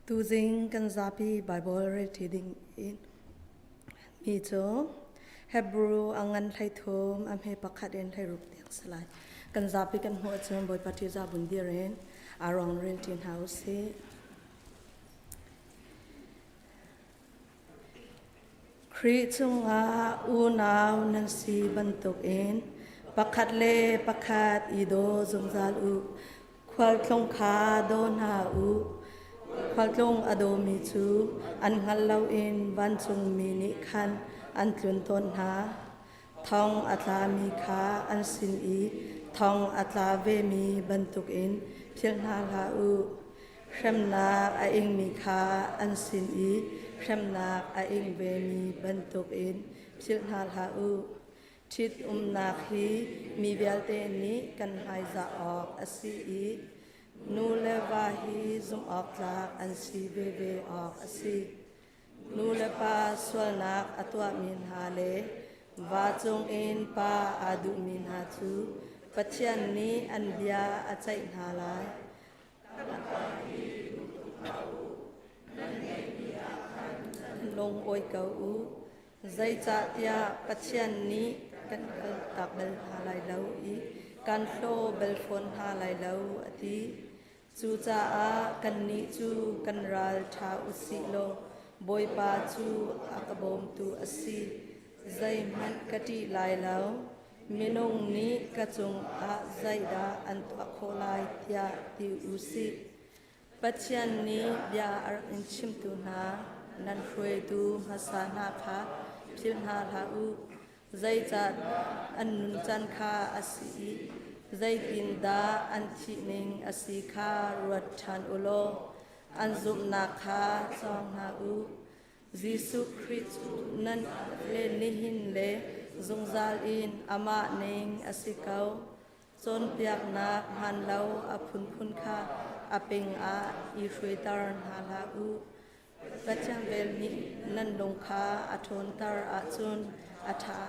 S9: Tuzing kan zapi Bible reading in mi cu. Hebrew a ngan 13 a hme pakhat in 16 tiang salai. Kan zapi kan hmuh ahcun Bawipa ṭihzah bun dir in arong rel ṭi hna u sih. Khrih chungah unau nan si bantukin pakhat le pakhat i daw zungzal u. Khualtlung kha daw hna u. Khualtlung a dawmi cu an hngalh loin vancungmi nih khan an tlun tawn hna. Thong a tlami kha an sin i thong a tla vemi bantukin philh hna hlah u. Hremnak a ingmi kha an sin i hremnak a ing vemi bantukin philh hna hlah u. Ṭhitumnak hi mi vialte nih kan hmaizah awk a si i nu le va hi zumhawktlak an si veve awk a si. Nu le pa sualnak a tuahmi hna le va cungin pa aa duhmi hna cu Pathian nih an bia a ceih hna lai. Lung awi ko u. Zeicahtiah Pathian nih kan kaltak bal hna lai lo i kan hlaw bal fawn hna lai lo a ti. Cucaah kannih cu kan ral ṭha u sih law Bawipa cu a ka bawmtu a si. Zeihmanh ka ṭih lai lo. Minung nih ka cungah zeidah an tuah khawh lai tiah ti u sih. Pathian nih bia a rak in chimtu hna nan hruaitu hmasa hna kha philh hna hlah u. Zeicah an nuncan kha a si i zeitindah an thihning a si kha ruat ṭhan u law an zumhnak kha cawng hna u. Jesuh Khrih cu nan le nihin le zungzal in amah ning a si ko. Cawnpiaknak hmaanlo a phunphun kha a ping ah i hruaiter hna hlah u. Pathian vel nih nan lung kha a ṭhawnter ahcun a ṭha.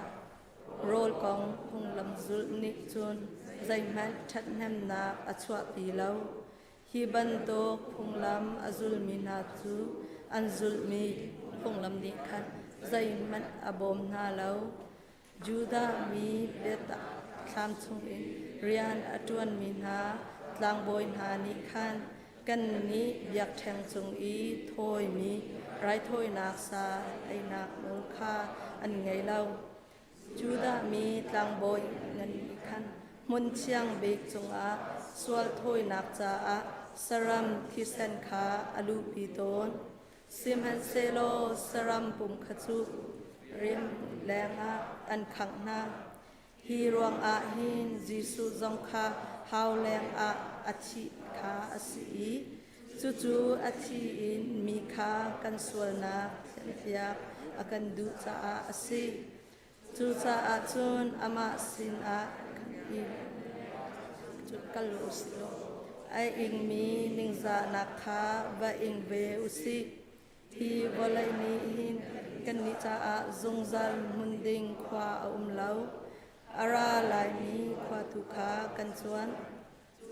S9: Rawl kong phunglam zulh nih cun zeihmanh ṭhathnemnak a chuahpi lo. Hi bantuk phunglam a zulmi hna cu an zulhmi phunglam nih khan zeihmanh a bawm hna lo. Judah mi biatak thlam chungin rian a ṭuanmi hna tlangbawi hna nih khan kannih biakṭheng cung i thawimi raithawinak sa einak nawl kha an ngei lo. Judah mi tlangbawi ngan nih khan hmun thiang bik cungah sual thawinak caah saram thisen kha a luhpi tawn. Sihmanhsehlaw saram pum kha cu rim lengah an khangh hna. Hi ruangah hin Jesuh zong kha hau lengah a thih kha a si i cucu a thi in mi kha kan sualnak thianhpiak a kan duh caah a si. Cucaah cun amah sinah i kal u sih law a ingmi ningzahnak kha va ing ve u sih. Hi vawlei nih hin kannih caah zungzal hmun ding khua a um lo. A ra laimi khua tu kha kan cuan.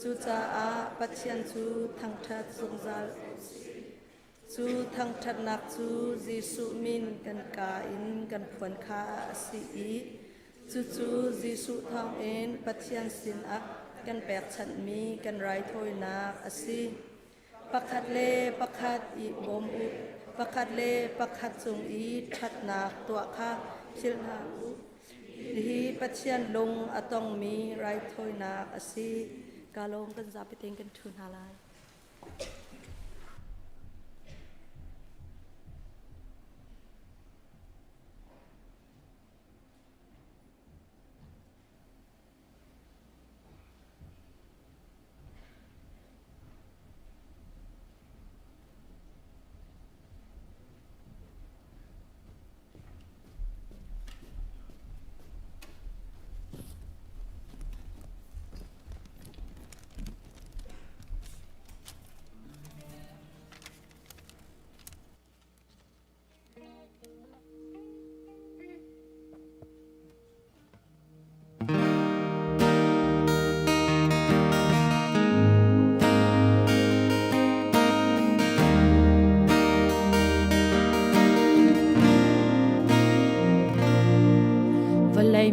S9: Cucaah Pathian cu thangṭhat zungzal u sih. Cu thangṭhatnak cu Jesuh min kan kaa in kan phuan kha a si i cucu Jesuh thawngin Pathian sinah kan pekchanhmi kan raithawinak a si. Pakhat le pakhat i bawm u, pakhat le pakhat cung i ṭhatnak tuah kha philh hna u. Hihi Pathian lung a tongmi raithawinak a si. Ka lawm kan zapi tein kan ṭhu hna lai.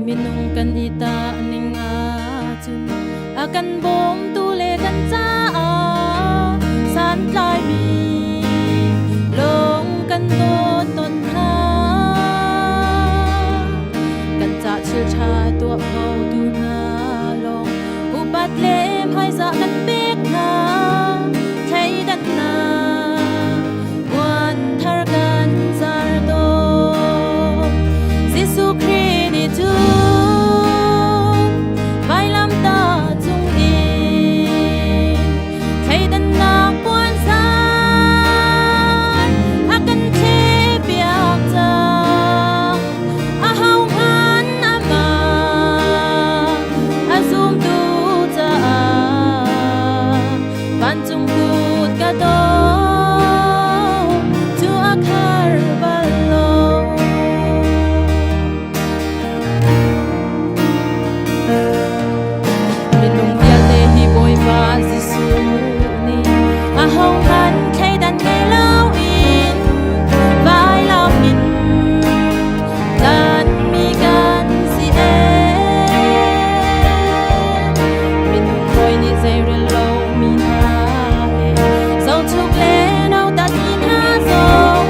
S1: Minung kan i tah ning ahcun a kan bawmtu le kan caah santlaimi lawng kan dawt tawn hna. Kan ca thil ṭha tuah khotu hna lawng upat le hmaizah kan pek hna. Thleidannak puan thar kan zar tawn. Jesuh Khrih nih cun vailamtah cung in thleidannak puan zar a kan thehpiak cang. Ahohmanh amah a zumtu caah vancung kut ka daw cu a khar bal lo. Minung vialte hi Bawipa Jesuh nih ahohmanh thleidan ngei loin vailam in tlanmi kan si ee. Minung hawi nih zeirel lomi hna le zohchuk le nautatmi hna zong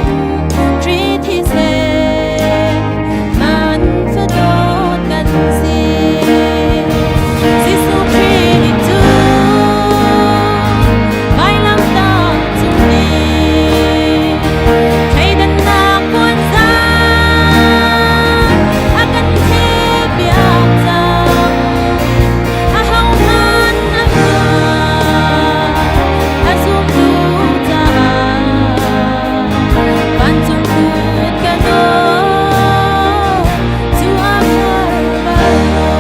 S1: Khrih thisen man fadawt kan si. Jesuh Khrih nih cun vailamtah cung in thleidannak puanzar a kan thehpiak cang. Ahohmanh amah a zumtu caah vancung kut ka nawl cu a har bal lo.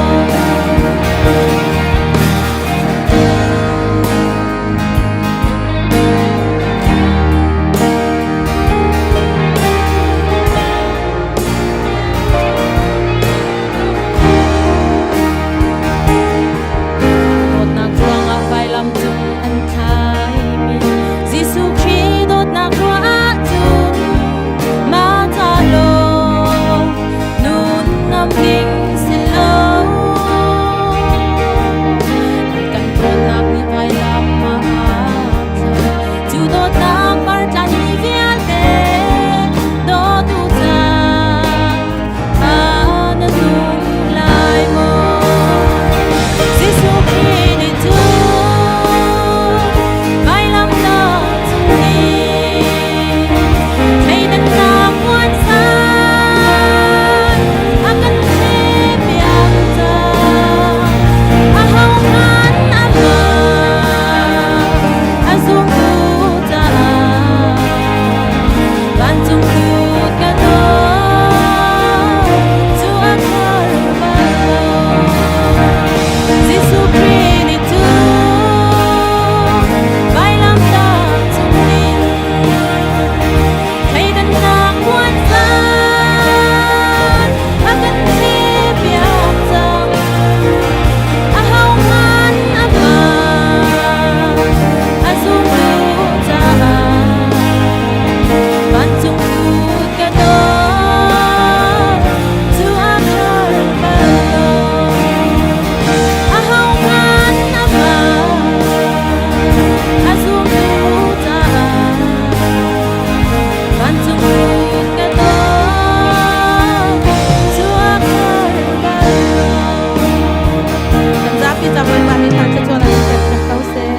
S1: Dawtnak ruangah vailam cung an thlaimi Jesuh Khrih dawtnak ruah ahcun mah ca lawng nun ngam ding si lo. An kan dawtnak nih vailam ah aa thlai. Cu dawtnak partlan mi vialte dawtu ca ah na nung lai maw? Jesuh Khrih nih cun vailamtah cung in thleidannak puansan a kan thehpiak cang. Ahohmanh amah a zumtu caah vancung kut ka daw cu a khar bal lo. Jesuh Khrih nih cun vailamtah cung in thleidannak puansan a kan thehpiak cang. Ahohmanh amah a zumtu caah vancung kut ka daw cu a khar bal lo. Ahohmanh amah a zumtu caah vancung kut ka daw cu a khar bal lo.
S10: Kan zapi ca Bawipa nih thangṭhat an pek piak ko seh.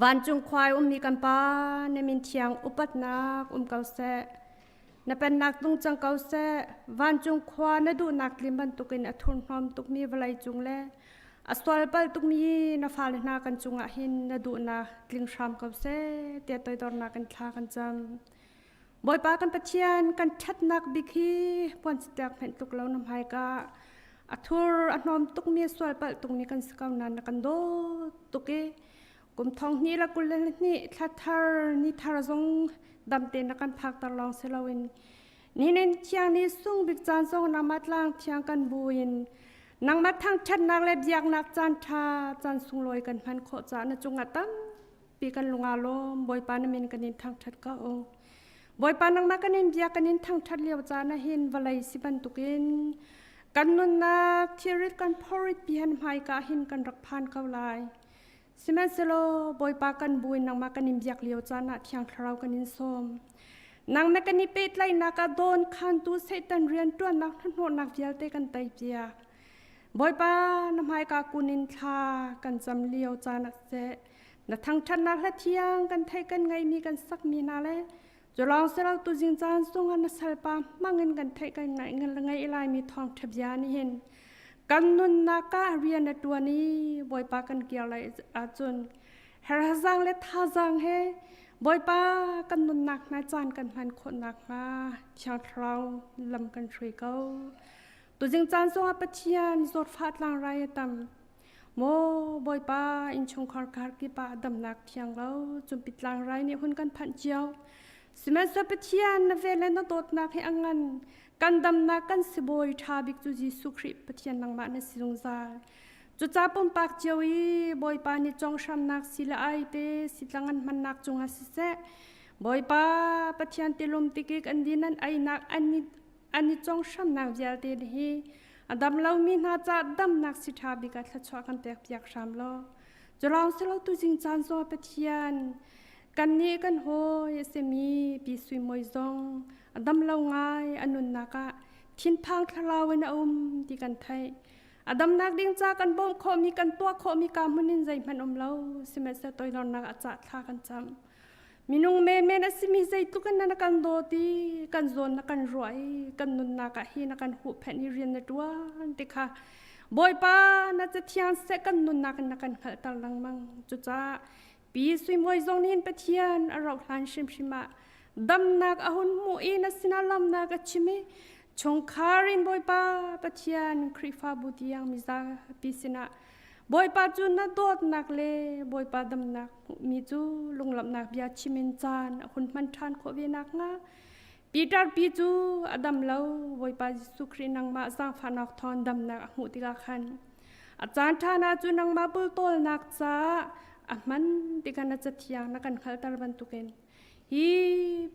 S11: Vancung khua i ummi kan Pa, na min thiang upatnak um ko seh. Na pennak tlung cang ko seh. Vancung khua na duhnak tlim bantukin a thurhnawm tukmi vawlei cung le a sualpal tukmi na fale hna kan cungah hin na duhnak tling hram ko seh tiah toidornak in thla kan cam. Bawipa kan Pathian kan ṭhatnak bik hi puan sitak hmenh tluk lo na hmai ka a thur a hnawm tukmi sual palh tukmi kan si ko nain na kan dawt tuk i kum thong hnih le 22 thla thar ni thar zong damte na kan phakter lawng si loin ninin thiang ni sung bik caan zong nangmah tlang thiang kan buin nangmah thangṭhatnak le biaknak caan ṭha caan sunglawi kan hman khawh caah na cungah tampi kan lung aa lawm. Bawipa, na min kan in thangṭhat ko. Bawipa, nangmah kan in biak kan in thangṭhat lio caan ah hin vawlei si bantukin kan nunnak thilrit kan phorit pi han hmaika hin kan rak phan ko lai. Sihmanhsehlaw Bawipa, kan buin nangmah kan in biak lio caan ah Thiang Thlarau kan in sawm. Nangmah kan i pehtlaihnak ah dawn khantu Satan rianṭuannak hnahnawhnak vialte kan tei piak. Bawipa, na hmaika kun in thla kan cam lio caan ah seh, na thangṭhatnak hla thiang kan theih kan ngeihmi kan sakmi hna le culawng silo tuzing caan zongah na salpa hmangin kan theih kan ngaih laimi thawngṭha bia nih hin kan nunnak ah rian a ṭuan i Bawipa kan kir lai ahcun herhazang le thazang he Bawipa kan nunnak hna caan kan hman khawh nakhnga Thiang Thlarau lam kan hruai ko. Tuzing caan zongah Pathian zawtfah tlangrai a tam. Maw Bawipa, innchungkhar kar kip ah damnak thiang lo cumpi tlangrai nih hun kan phanh cio. Sihmanhsehlaw Pathian na vel le na dawtnak hi a ngan. Kan damnak kan sibawi ṭha bik cu Jesuh Khrih Pathian nangmah na si zungzal. Cucaah pumpak cio i Bawipa nih conghramnak si le ai te sitlang an hmannak cungah siseh, Bawipa Pathian tilum tikik an din an einak an i conghramnak vialte hi a dam lomi hna caah damnak si ṭha bik ah thluachuah kan pek piak hram law. Culawng silo tuzing caan zong Pathian kannih kan hawi a simi Pi Sui Mawi zong a dam lo ngai a nunnak ah thinphang thlarau in a um ti kan theih. A damnak ding ca kan bawmh khawhmi kan tuah khawhmi ka hmun in zeihmanh um lo sihmanhsehlaw toidornak a cah thla kan cam. Minung menmen a simi zeitluk in na kan dawt i kan zawn na kan ruah i kan nunnak ah hi na kan huhphenh i rian na ṭuan ti kha Bawipa na cathiang seh kan nunnak in na kan hngalhter lengmang. Cucaah Pi Sui Mawi zong nih hin Pathian a rauh hlan hrimhrim ah damnak a hun hmuh i na sinah lamnak a chim i chungkhar in Bawipa Pathian Khrihfabu tiang mizapi sinah Bawipa cu na dawtnak le Bawipa damnak hmuhmi cu lunglawmhnak bia chim in caan a hun hman ṭhan khawh ve nakhnga Peter pi cu a dam lo. Bawipa Jesuh Khrih nangmah zaangfahnak thawng damnak a hmuh tikah khan a caan ṭha na cu nangmah bultawlnak caah a hman tikah na cathiang na kan hngalhter bantukin hi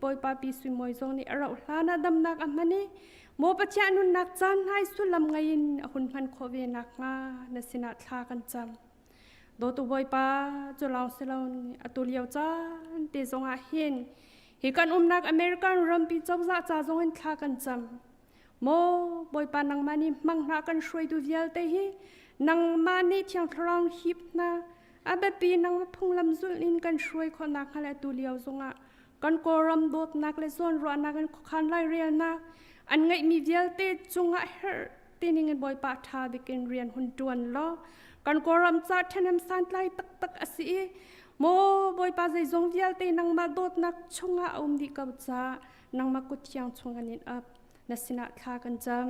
S11: Bawipa pi Sui Mawi zong nih a rauh hlan ah damnak a hman i maw Pathian nunnak caan hnai sullam ngei in a hun hman khawh ve nakhnga na sinah thla kan cam. Dawtu Bawipa, cu lawng si lo atu lio caan te zongah hin hi kan umnak American rampi cozah ca zong in thla kan cam. Maw Bawipa, nangmah nih hmang hna kan hruaitu vialte hi nangmah nih Thiang Thlarau hip hna a biapi nangmah phunglam zulh in kan hruai khawh nakhnga le atu lio zongah kan Kawlram dawtnak le zawnruahnak in khuakhan lairelnak an ngeihmi vialte cungah herh tining in Bawipa ṭha bik in rian hun ṭuan law kan Kawlram ca ṭhahnem santlai taktak a si i maw Bawipa, zeizong vialte nangmah dawtnak chungah a um dih ko caah nangmah kut thiang chung kan in ap, na sinah thla kan cam.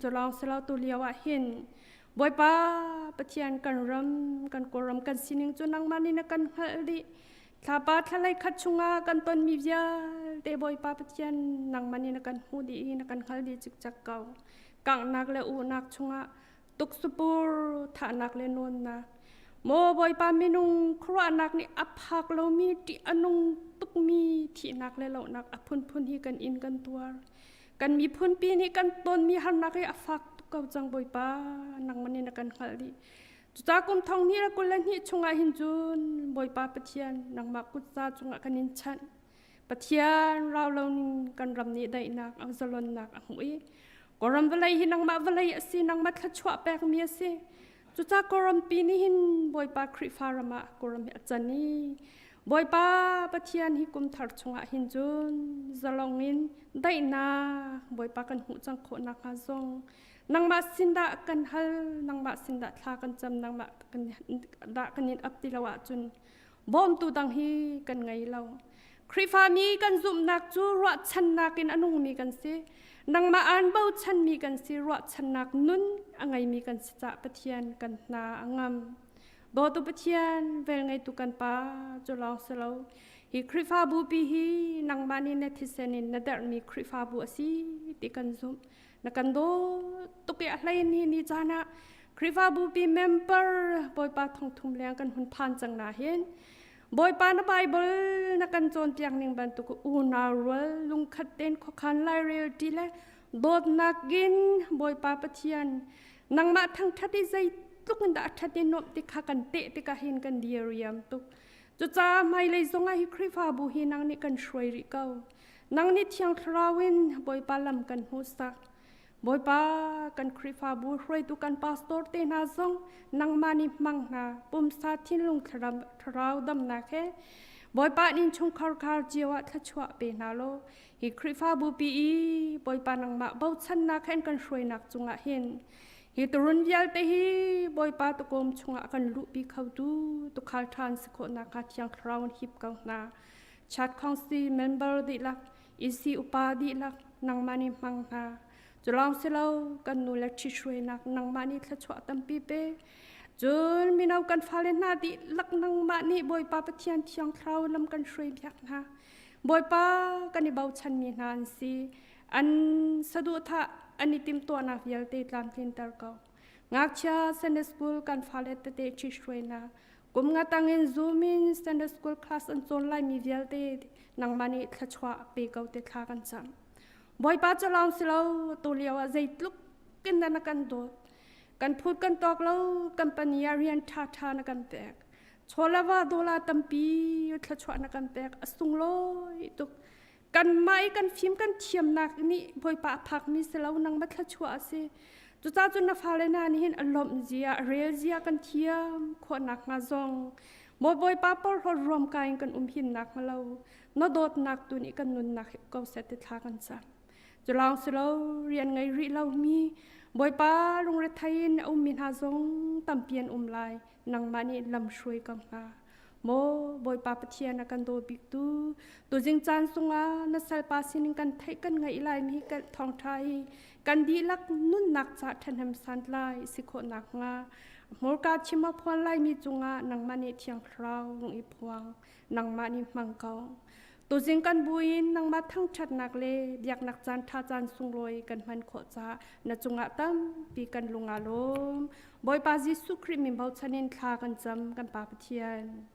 S11: Culawng silo tu lio ah hin Bawipa Pathian, kan ram kan Kawlram kan sining cu nangmah nih na kan hngalh dih. Thlapa thlalei khat chungah kan tonmi vialte Bawipa Pathian, nangmah nih na kan hmuh dih i na kan hngalh dih cikcek ko. Kanghnak le uhnak chungah tuksupur thahnak le nawnnak, maw Bawipa, minung khuaruahnak nih a phak lomi ṭih a nung tukmi thihnak le lohnak a phunphun hi kan in kan tuar. Kan miphun pi nih kan tonmi harnak hi a fak tuk ko cang. Bawipa, nangmah nih na kan hngalh dih. Cucaah kum thong hnih le 22 chungah hin cun Bawipa Pathian, nangmah kutza cungah kan in chanh. Pathian, rau lo ning kan ram nih daihnak a zalonnak a hmuh i Kawlram vawlei hi nangmah vawlei a si, nangmah thluachuah pekmi a si. Cucaah Kawlram pi nih hin Bawipa Khrihfa ram ah Kawlram hi a can i Bawipa Pathian, hi kum thar chungah hin cun zalong in daihnak Bawipa kan hmuh cang khawh nakhnga zong nangmah sin dah kan hal, nangmah sin dah thla kan cam, nangmah kan dah kan in ap ti lo ahcun bawmtu dang hi kan ngei lo. Khrihfami kan zumhnak cu ruahchannak in a nungmi kan si. Nangmah aan bochanmi kan si, ruahchannak nun a ngeimi kan si cah Pathian kan hna a ngam. Dawtu Pathian, velngeitu kan Pa, cu lawng si lo. Hi Khrihfabu pi hi nangmah nih na thisen in na derhmi Khrihfabu a si ti kan zumh. Na kan daw tuk i a hlei ni ni caan ah Khrihfabu pi member Bawipa thongthum leng kan hun phan cang na hin Bawipa na Bible na kan cawnpiak ning bantuk unau rual lungkhat tein khuakhan lairel ti le dawtnak in Bawipa Pathian nangmah thangthat i zeitluk in dah a ṭhat i nuamh ti kha kan teh tikah hin kan diriam tuk. Cucaah hmailei zongah hi Khrihfabu hi nang nih kan hruai rih ko. Nang nih Thiang Thlarau in Bawipa lam kan hmuhsak. Bawipa kan Khrihfabu hruaitu kan pastor te hna zong nangmah nih hmang hna pumsa thinlung thlarau damnak he Bawipa inn chungkhar khar cio ah thluachuah pe hna law hi Khrihfabu pi i Bawipa nangmah bochannak he kan hruainak cungah hin hi turun vialte hi Bawipa tukum chungah kan luhpi khotu tukhal ṭhan si khawhnak kha Thiang Thlarau in hip ko hna Chat Council member dihlak isi upa dihlak nangmah nih hmang hna. Culawng si lo kan nu le ṭhithruainak nangmah nih thluachuah tampi pe. Cun mino kan fale hna dihlak nangmah nih Bawipa Pathian Thiang Thlarau lam kan hruai piak hna. Bawipa kan i bochanmi hna an si. An saduhthah an i timhtuahnak vialte tlamtlinter ko. Ngakchia Sunday school kan fale tete ṭhithruainak Kum nga tangin Zoom in Sunday school class an cawn laimi vialte nangmah nih thluachuah pe ko te thla kan cam. Bawipa cu lawng si lo tu lio ah zeitluk in dah na kan dawt. Kan phut kan tawk lo company ah rian ṭha ṭha na kan pek. Chawlava dola tampi thluachuah na kan pek a sunglawi tuk. Kanmah i kan fim kan thiamnak nih Bawipa a phakmi si lo nangmah thluachuah a si. Cucaah cun na fale hna nih hin a lawmh zia, a rel zia kan thiam khawhnak hnga zong maw Bawipa porhlawt ruamkai in kan um hinnak hnga lo na dawtnak tu nih kan nunnak hi ko seh ti thla kan cam. Culawng si lo rian ngei rih lomi Bawipa lungrethei in a ummi hna zong tampi an um lai nangmah nih lam hruai ko hna. Maw Bawipa Pathian a kan daw biktu tuzing caan sungah na salpa sinin kan theih kan ngaih laimi kan thawngṭha hi kan dihlak nunnak ca ṭhahnem santlai si khawhnak hnga hmurka chim a phuan laimi cungah nangmah nih Thiang Thlarau rung i phuang nangmah nih hmang ko tuzing kan buin nangmah thangṭhatnak le biaknak caan ṭha caan sunglawi kan hman khawh caah na cungah tampi kan lung aa lawm Bawipa Jesuh Khrih min bochan in thla kan cam kan Pa Pathian.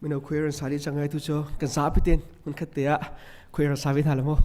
S5: Mino khuai ran sa dih cang ai tu cu kan zapi ten hmun khat te ah khuai ran sa ve hna la mu.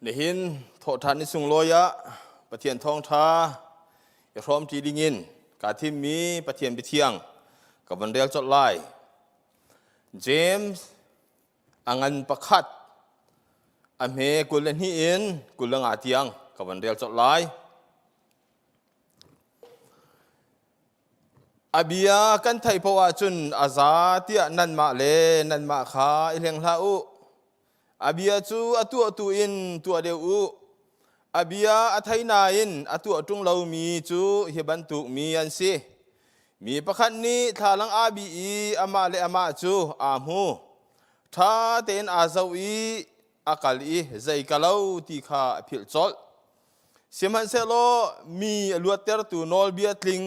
S12: Nihin thawhṭhan ni sunglawi ah Pathian thawngṭha i hrawmṭi dingin kaa thimmi Pathian biathiang ka van rel colh lai. James a ngan pakhat a hme 22 in 25 tiang ka van rel colh lai. A bia kan theih paoh ahcun a za tiah nanmah le nanmah kha i hleng hlah u. A bia cu a tuahtu in tuah deuh u. A bia a thei nain a tuah ṭung lomi cu hi bantuk mi an si. Mi pakhat nih thlalang aa bih i amah le amah cu aa hmu. Ṭha tein aa zoh i a kal i zei ka lo ti kha a philh colh. Sihmanhsehlaw mi a luattertu nawlbia tling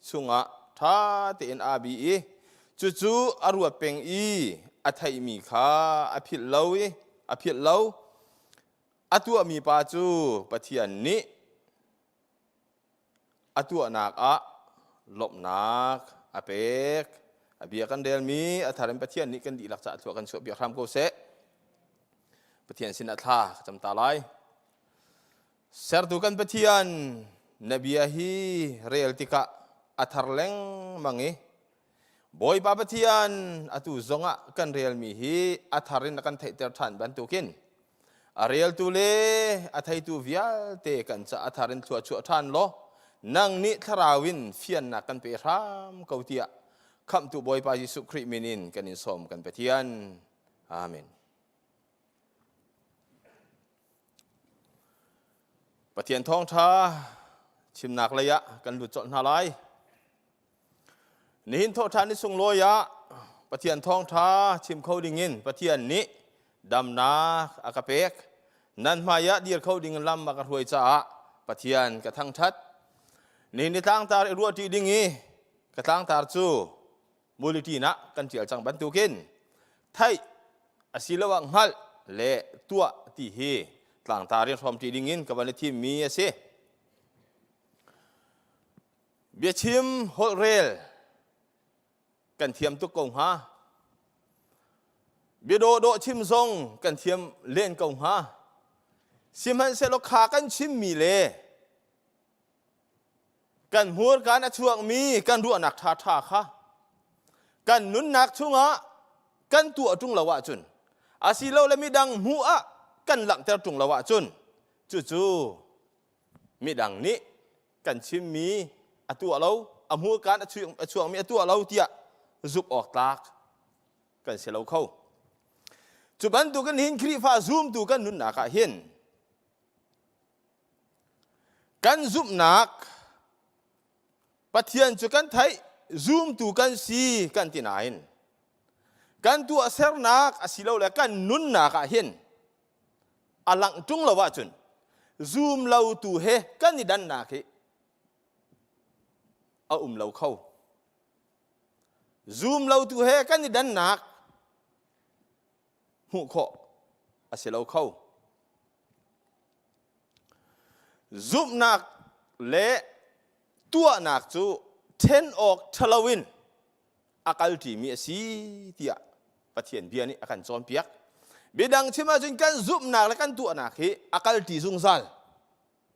S12: chungah ṭha tein aa bi i Cucu a ruat peng i a theihmi kha a philh lo i a philh lo. A tuahmi pa cu Pathian nih a tuahnak ah lawmhnak a pek. A bia kan relmi a thar in Pathian nih kan dihlak caah thlua kan chuah piak hram ko seh. Pathian sin ah thla ka cam ta lai. Sertu kan Pathian na bia hi rel tikah a thar lengmang i Bawipa Pathian atu zongah kan relmi hi a thar in a kan theihter ṭhan bantukin a reltu le a theitu vialte kan ca a thar in thlua chuah ṭhan law nang nih thlarau in fiannak kan pe hram ko tiah khamhtu Bawipa Jesuh Khrih min in kan in sawm kan Pathian. Amen. Pathian thawngṭha chimnak lei ah kan lut colh hna lai. Nihin thawhṭhan ni sunglawi ah Pathian thawngṭha chim kho dingin Pathian nih damnak a ka pek. Nan hmai ah dir kho ding lam a ka hruai caah Pathian ka thangṭhat. Nihin ni tlangtar i ruahṭi ding i ka tlangtar cu bulletin ah kan ṭial cang bantukin theih asiloah hngalh le tuah ti hi tlangtar in hrawmṭi dingin ka van i thimmi a si. Biachim holhrel kan thiam tuk ko hnga. Biadawhdawh chim zong kan thiam len ko hnga. Sihmanhsehlaw kha kan chimmi le kan hmurka in a chuakmi kan ruahnak ṭhaṭha kha kan nunnak chungah kan tuah ṭung lo ahcun asilole midang hmuh ah kan langhter ṭung lo ahcun cucu midang nih kan chimmi a tuah lo a hmurka in a chuakmi a tuah lo tiah zumh awk tlak kan si lo kho. Cu bantukin hin Khrihfa zumtu kan nunnak ah hin Kan zumhnak Pathian cu kan theih, zumtu kan si kan ti nain kan tuahsernak asilole kan nunnak ah hin a langh ṭung lo ahcun zum lotu he kan i dannak hi a um lo kho. Zum lotu he kan i dannak hmuh khawh a si lo kho. Zumhnak le tuahnak cu ṭhen awk ṭhalo in a kalṭimi a si tiah Pathian bia nih a kan cawnpiak. Biadang chim ahcun kan zumhnak le kan tuahnak hi a kalṭi zungzal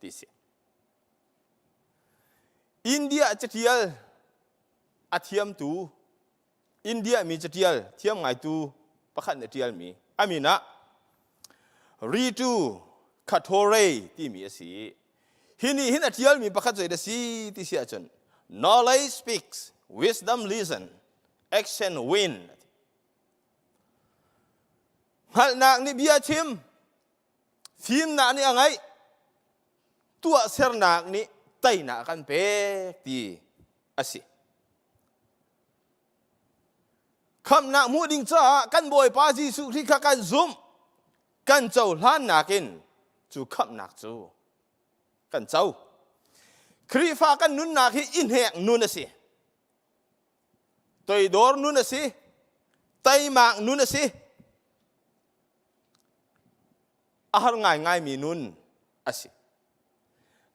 S12: ti si. India catial a thiamtu India mi catial thiam ngaitu pakhat nih a tialmi a min ah Ritu Kathore timi a si. Hi nih hin a tialmi pakhat zei dah si ti si ahcun knowledge speaks, wisdom listen, action win. Hngalhnak nih bia chim, fimnak nih a ngaih, tuahsernak nih teinak a kan pek ti a si. Khamhnak hmuh ding caah kan Bawipa Jesuh Khrih kha kan zumh, kan cohlannak in cu khamhnak cu kan co. Khrihfa kan nunnak hi i hnek nun a si. Toidor nun a si. Teimak nun a si. A har ngaingaimi nun a si.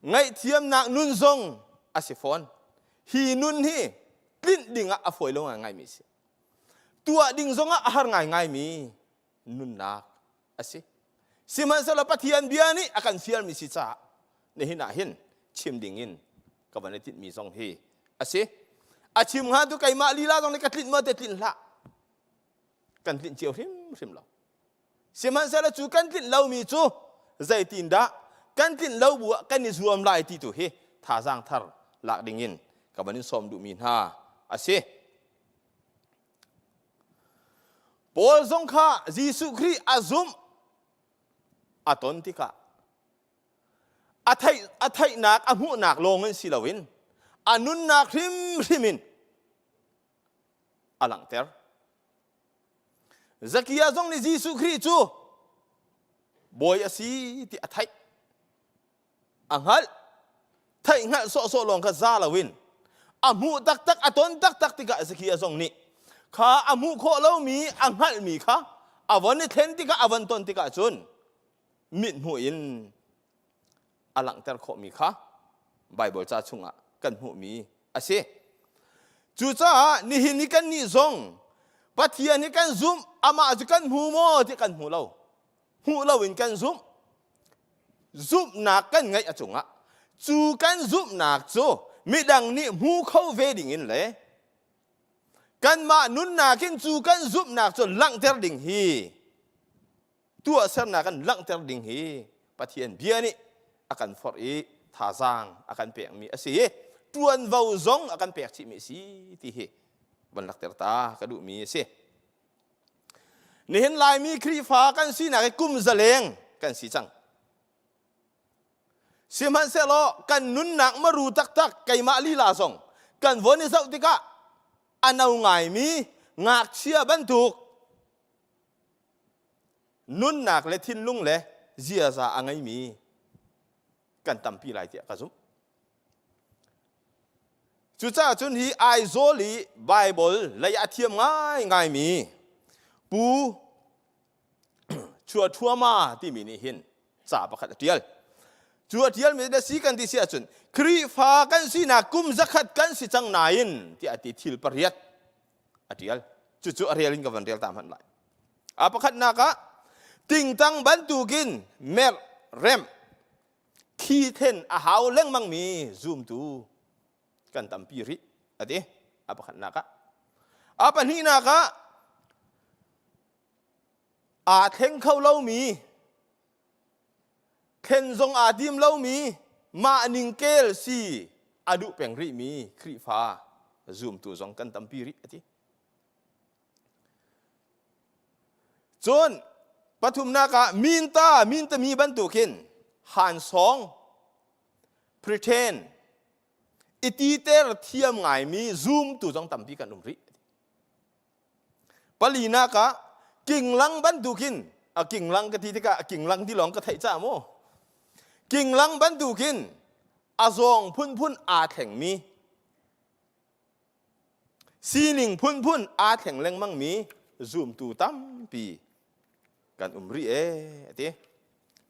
S12: Ngaihthiamnak nun zong a si fawn. Hi nun hi tlinh ding ah a fawi lo ngaingaimi a si. Tuah ding zong ah a har ngaingaimi nunnak a si. Sihmanhsehlaw Pathian bia nih a kan fialmi si caah nihin ah hin chim ding in ka van i tinhmi zong hi a si. A chim hnga tu keimah lila zong nih ka tlinh maw te tlinh hlah. Kan tlinh cio hrimhrim lo. Sihmanhsehlaw cu kan tlinh lomi cu zeitindah kan tlinh lo bu ah kan i zuam lai ti tu hi thazaang thar lak dingin ka van in sawm duhmi hna a si. Paul zong kha Jesuh Khrih a zumh a ton tikah a theih a theihnak a hmuhnak lawng in si loin a nunnak hrimhrim in a langhter. Zakia zong nih Jesuh Khrih cu bawi a si ti a theih. A hngalh. Theih hngalh sawhsawh lawng kha za loin a hmuh taktak a ton taktak tikah Zakia zong nih Kha a hmuh khawh lomi a hngalhmi kha a von i thlen tikah a von ton tikah cun mithmuh in a langhter khawhmi kha Baibal ca chungah kan hmuhmi a si. Cucaah nihin i kannih zong Pathian hi kan zumh, amah cu kan hmu maw ti kan hmu lo. Hmuh loin kan zumh. Zumhnak kan ngeih a cungah cu kan zumhnak cu midang nih hmu kho ve dingin le kanmah nunnak in cu kan zumhnak cu langhter ding hi tuahsernak kan langhter ding hi Pathian bia nih a kan forh i thazaang a kan pekmi a si i ṭuanvo zong a kan pek chihmi a si ti hi van lakter ta ka duhmi a si. Nihin Laimi Khrihfa kan sinak hi kum zaleng kan si cang. Sihmanhsehlaw kan nunnak maru taktak keimah lila zong kan von i zoh tikah a no ngaimi ngakchia bantuk nunnak le thinlung le ziaza a ngeimi kan tampi lai tiah ka zumh. Cucaah cun hi Aizawl i Baibal lei a thiam ngaingaimi Pu Chuathuama timi nih hin ca pakhat a ṭial. Cu a ṭialmi na si kan ti si ahcun Khrihfa kan sinak kum zakhat kan si cang nain tiah a ti thil pariat a ṭial. Cucu a rel in ka van rel ta hmanh lai. A pakhatnak ah tingtang bantukin merh remh thi then a hau lengmangmi zumtu kan tampi rih a ti a pakhatnak ah. A pahnihnak ah aa thleng kho lomi thlen zong aa tim lomi mah ningkel si a duh peng rihmi Khrihfa zumtu zong kan tampi rih a ti. Cun pathumnak ah minta mintami bantukin hansawng pretend i titer thiam ngaimi zumtu zong tampi kan um rih. Palinak ah kinglang bantukin a kinglang ka ti tikah a kinglang ti lawng ka theih ca mu. Kinglang bantukin a zawng phunphun aa thlengmi sining phunphun aa thleng lengmangmi zumtu tampi kan um rih ee a ti.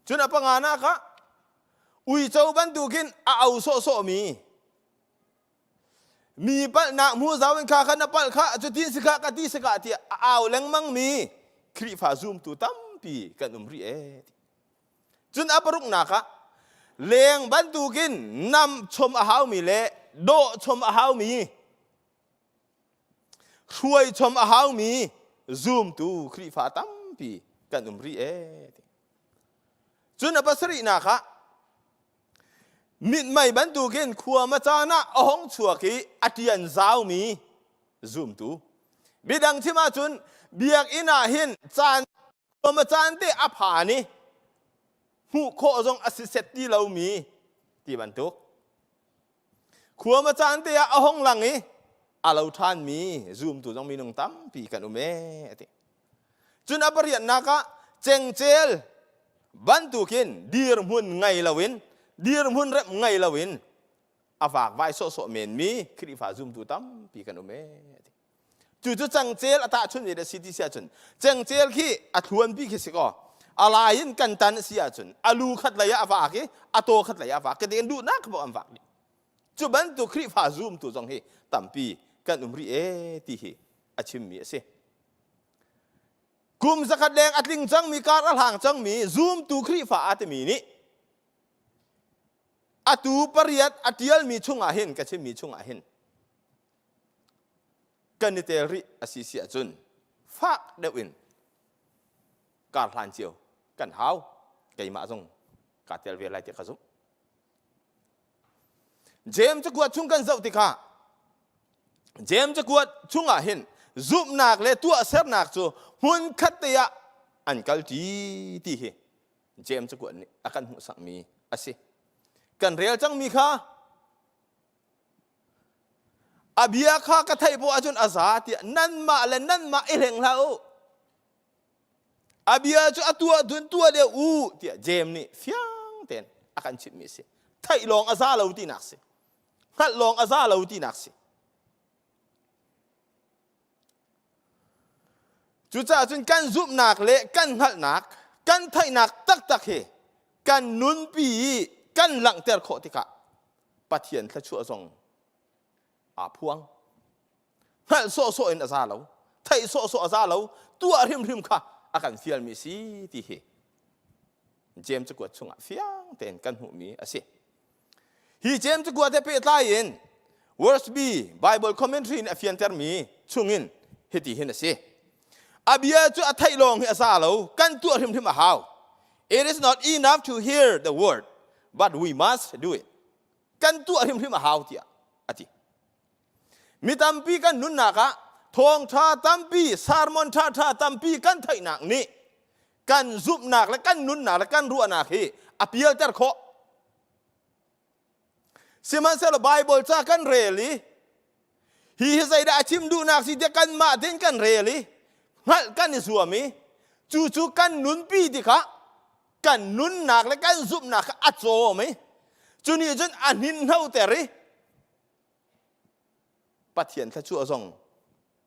S12: Cun a panganak ah uico bantukin a au sawhsawhmi Mi palhnak hmu zau in kha kha na palh kha cutin si kha ka ti si ka tiah a au lengmang mi Khrihfa zumtu tampi kan um rih ee. Cun a paruknak ah leng bantukin nam chom a haumi le dawh chom a haumi hruai chom a haumi zumtu Khrihfa tampi kan um rih ee. Cun a pasarihnak ah Mithmai bantukin khua macan ah a hong chuak i a ṭian zaumi zumtu. Midang chim ahcun biakinn ah hin caan khua macan te a phan i hmuh khawh zong a si set ti lomi ti bantuk. Khua macan te ah a hong lang i a lo ṭhanmi zumtu zong minung tampi kan um ee a ti. Cun a pariatnak ah cengcel bantukin dirhmun ngei loin dirhmun rep ngei loin a vakvai sawhsawh menmi Khrihfa zumtu tampi kan um ee. Cu cu cangcel a tahchun ve si ti si ahcun cengcel khi a thluanpi khi si kaw a lai in kan tan si ahcun a lu khat lei ah a vak i a taw khat lei ah a vak ka duhnak paoh an vak dih. Cu bantuk Khrihfa zumtu zong hi tampi kan um rih ee ti hi a chimmi a si. Kum zakhat leng a tling cangmi kar a hlang cangmi zumtu Khrihfa a timi nih atu pariat a tialmi chungah hin ka chimmi chungah hin kan i tel rih a si si ahcun fak deuh in kar hlan cio kan hau keimah zong kaa tel ve lai ti ka zumh James cakuat chung kan zoh tikah James cakuat chungah hin zumhnak le tuahsernak cu hmun khat te ah an kalṭi ti hi James cakuat nih a kan hmuhsakmi a si. Kan rel cangmi kha a bia kha ka theih poah ahcun a za tiah nanmah le nanmah i hleng hlah u. A bia cu a tuah dun tuah deuh u tiah Jeim nih fiang tein a kan chimhmi a si. Theih lawng a za lo tinak si. Hngalh lawng a za lo tinak si. Cucaah cun kan zumhnak le kan hngalhnak, kan theihnak taktak hi kan nunpi i kan langhter khawh tikah Pathian thluachuah zong aa phuang. Hngalh sawhsawh in a za lo, theih sawhsawh a za lo, tuah hrimhrim kha a kan fialmi si ti hi James cakuat chungah fiang tein kan hmuhmi a si. Hi James cakuat he pehtlai in Verse B Bible commentary in a fiantermi chungin hiti hin a si. A bia cu a theih lawng hi a za lo, kan tuah hrimhrim a hau. It is not enough to hear the word, but we must do it. Kan tuah hrimhrim a hau tiah a ti. Mi tampi kan nunnak ah thawngṭha tampi, sermon ṭhaṭha tampi kan theihnak nih kan zumhnak le kan nunnak le kan ruahnak hi a pialter khawh. Sihmanhsehlaw Bible ca kan rel i hi hi zeidah a chim duhnak si tiah kanmah tein kan rel i hngalh kan i zuam i cu cu kan nunpi tikah kan nunnak le kan zumhnak kha a cawm i cu nih cun a hninhnoter i Pathian thluachuah zong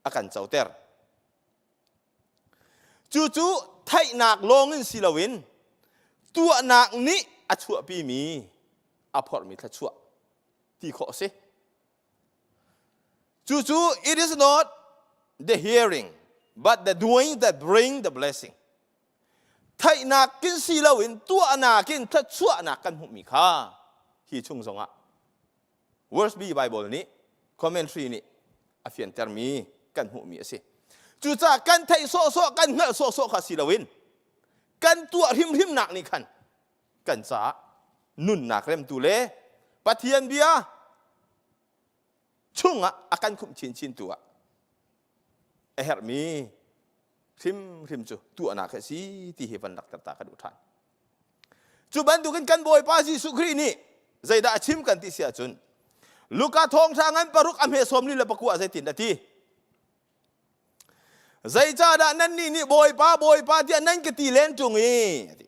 S12: a kan coter. Cucu theihnak lawngin si loin tuahnak nih a chuahpimi a phorhmi thluachuah ti khawh a si. Cucu it is not the hearing but the doing that bring the blessing. Theihnak kin si loin tuahnak in thluachuahnak kan hmuhmi kha hi chung zongah Verse B Bible nih commentary nih a fiantermi kan hmuhmi a si. Cucaah kan theih sawhsawh kan hngalh sawhsawh kha si loin kan tuah hrimhrimnak nih khan kan caah nunnak remtu le Pathian bia chungah a kan khumh chinchin tu ah a herhmi hrimhrim cu tuahnak a si ti hi van lakter ta ka duh ṭhan. Cu bantukin kan Bawipa Jesuh Khrih nih zeidah a chim kan ti si ahcun Luka thawngṭha ngan paruk a hme sawm li le pakua zeitin a ti? Zeicahdah nannih nih Bawipa Bawipa tiah nan ka ti len ṭung i a ti.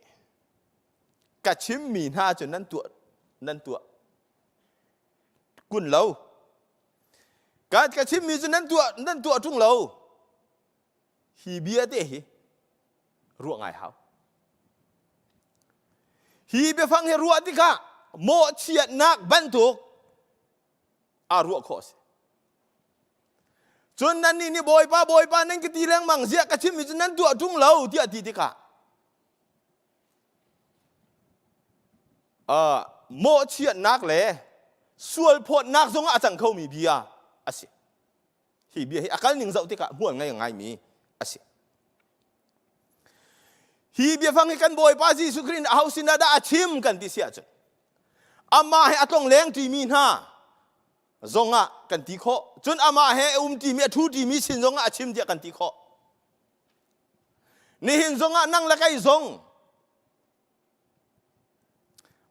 S12: Ka chimmi hna cu nan tuah nan tuah kun lo. Ka ka chimmi cu nan tuah nan tuah ṭung lo. Hi bia te hi ruah ngai hau. Hi biafang hi ruah tikah mawhchiatnak bantuk aa ruah khawh a si. Cun nannih nih Bawipa Bawipa nan ka ti lengmang ziah ka chimmi cu nan tuah ṭung lo tiah ti tikah uh, mawhchiatnak le sualphawtnak zongah a cang khomi bia a si. Hi bia hi a kal ning zoh tikah hmual ngei ngaimi a si. Hi biafang hi kan Bawipa Jesuh Khrih nih aho sin ah dah a chim kan ti si ahcun amah he a tlong leng ṭimi hna zongah kan ti khawh. Cun amah he a um ṭimi a ṭhu ṭimi sin zongah a chim tiah kan ti khawh. Nihin zongah nang le kei zong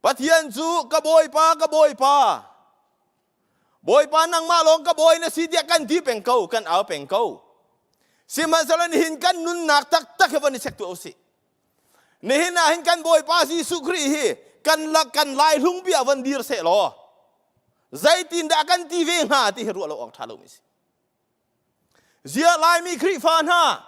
S12: Pathian cu ka Bawipa, ka Bawipa, Bawipa nangmah lawng ka bawi na si tiah kan ti peng ko, kan au peng ko. Sihmanhsehlaw nihin kan nunnak taktak hi von i check tuah usih. Nihin ah hin kan Bawipa Jesuh Khrih hi kan lak kan lai hlung bia von dir seh law zeitindah kan ti ve hnga ti hi ruah lo awk ṭha lomi si. Ziah Laimi Khrihfa hna,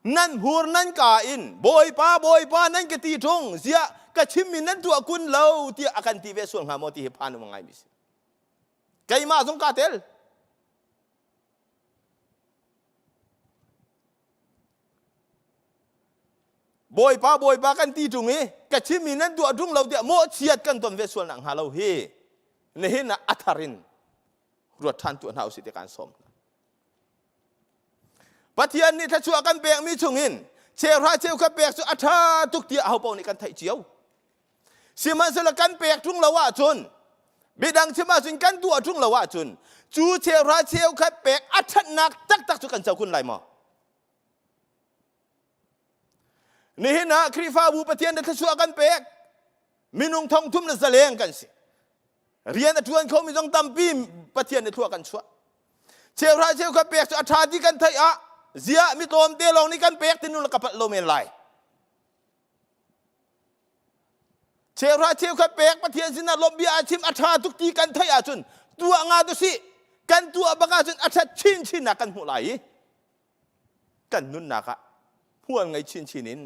S12: nan hmur nan ka in Bawipa, Bawipa nan ka ti ṭung, ziah ka chimmi nan tuah kun lo tiah a kan ti ve sual hnga maw ti hi phan um ngaimi si. Keimah zong kaa tel. Bawipa, Bawipa kan ti ṭung i ka chimmi nan tuah ṭung lo tiah mawhchiat kan ton ve sual nak hnga lo hi nihin ah a thar in ruat ṭhan tuah hna usih ti kaan sawm hna. Pathian nih thluachuah kan pekmi chungin cheuhra cheukhat pek cu a ṭha tuk tiah ahopaoh nih kan theih cio. Sihmanhsehlaw kan pek ṭung lo ahcun midang chim ahcun kan tuah ṭung lo ahcun cu cheuhra cheukhat pek a ṭhatnak taktak cu kan co kun lai maw? Nihin ah Khrihfabu Pathian na thluachuah kan pek. Minung thong thum le zaleng kan si. Rian a ṭuan khomi zong tampi Pathian nih thlua kan chuah. Cheuhra cheukhat pek cu a ṭha ti kan theih ah ziah mi tlawmte lawng nih kan pek ti nu ka palh lo men lai. Cheuhra cheukhat pek Pathian sinah lawmh bia a chim a ṭha tuk ti kan theih ahcun tuah nga tu si kan tuah bak ahcun a ṭhat chinchin nak kan hmuh lai i kan nunnak ah. Hmual ngei chinchin in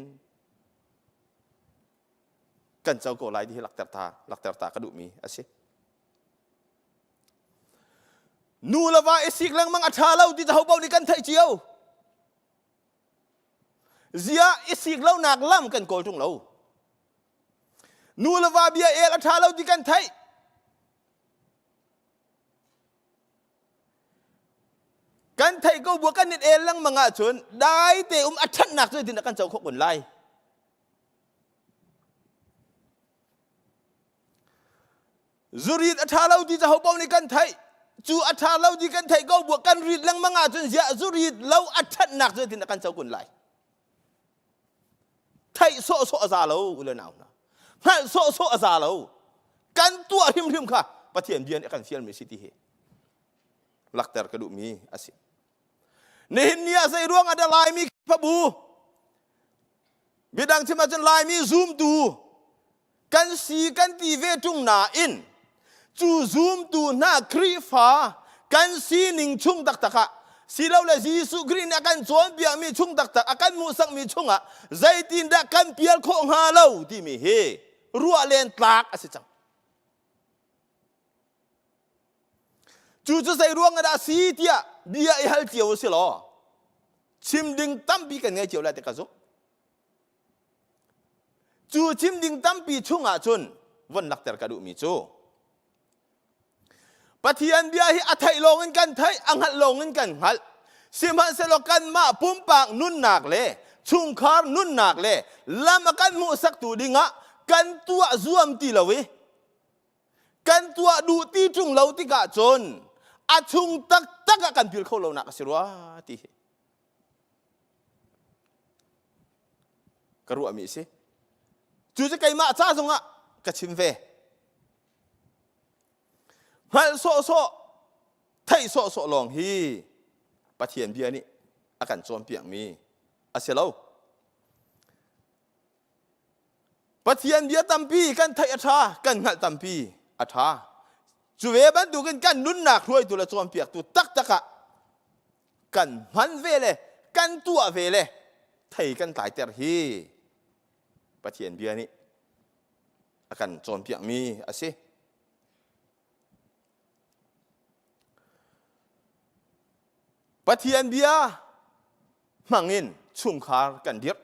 S12: kan co ko lai ti hi lakter ta lakter ta ka duhmi a si. Nu le va i sik lengmang a ṭha lo ti ho paoh nih kan theih cio. Zia i sik lonak lam kan kawl ṭung lo. Nu le va bia el a ṭha lo ti kan theih. Kan theih ko bu kan in el lengmang ahcun dai te um a ṭhatnak cu zeitindah kan co khawh kun lai? Zurit a ṭha lo ti cu hopaoh nih kan theih. Cu a ṭha lo ti kan theih ko bu kan rit lengmang ahcun ziah zurit lo a ṭhatnak cu zeitindah kan co kun lai? Theih sawhsawh a za lo u le nau hna. Hngalh sawhsawh a za lo. Kan tuah hrimhrim kha Pathian bia nih a kan fialmi si ti hi lakter ka duhmi a si. Nihin ni ah zei ruang ah dah Laimi Khrihfabu Midang chim ahcun Laimi zumtu kan si kan ti ve ṭung nain cu zumtu hna Khrihfa kan sining chung taktak ah silole Jesuh Khrih nih a kan cawnpiakmi chung taktak a kan hmuhsakmi chungah zeitindah kan pial khawh hnga lo timi hi ruah len tlak a si cang. Cu cu zei ruang ah dah a si tiah bia i hal cio a si law chim ding tampi kan ngei cio lai ti ka zumh. Cu chim ding tampi chungah cun von lakter ka duhmi cu Pathian bia hi a theih lawng in kan theih, a hngalh lawng in kan hngalh. Sihmanhsehlaw kanmah pumpak nunnak le chungkhar nunnak le lam a kan hmuhsaktu dingah kan tuah zuam ti lo i kan tuah duh ti ṭung lo tikah cun a chung taktak ah kan pil kho lonak a si rua ti hi ka ruahmi a si. Cu cu keimah ca zongah ka chim ve. Hngalh sawhsawh, theih sawhsawh lawng hi Pathian bia nih a kan cawnpiakmi a si lo. Pathian bia tampi kan theih a ṭha, kan hngalh tampi a ṭha. Cu ve bantukin kan nunnak hruaitu le cawnpiaktu taktak ah kan hman ve le kan tuah ve le thei kan tlaiter hi Pathian bia nih a kan cawnpiakmi a si. Pathian bia hmangin chungkhar kan dirh.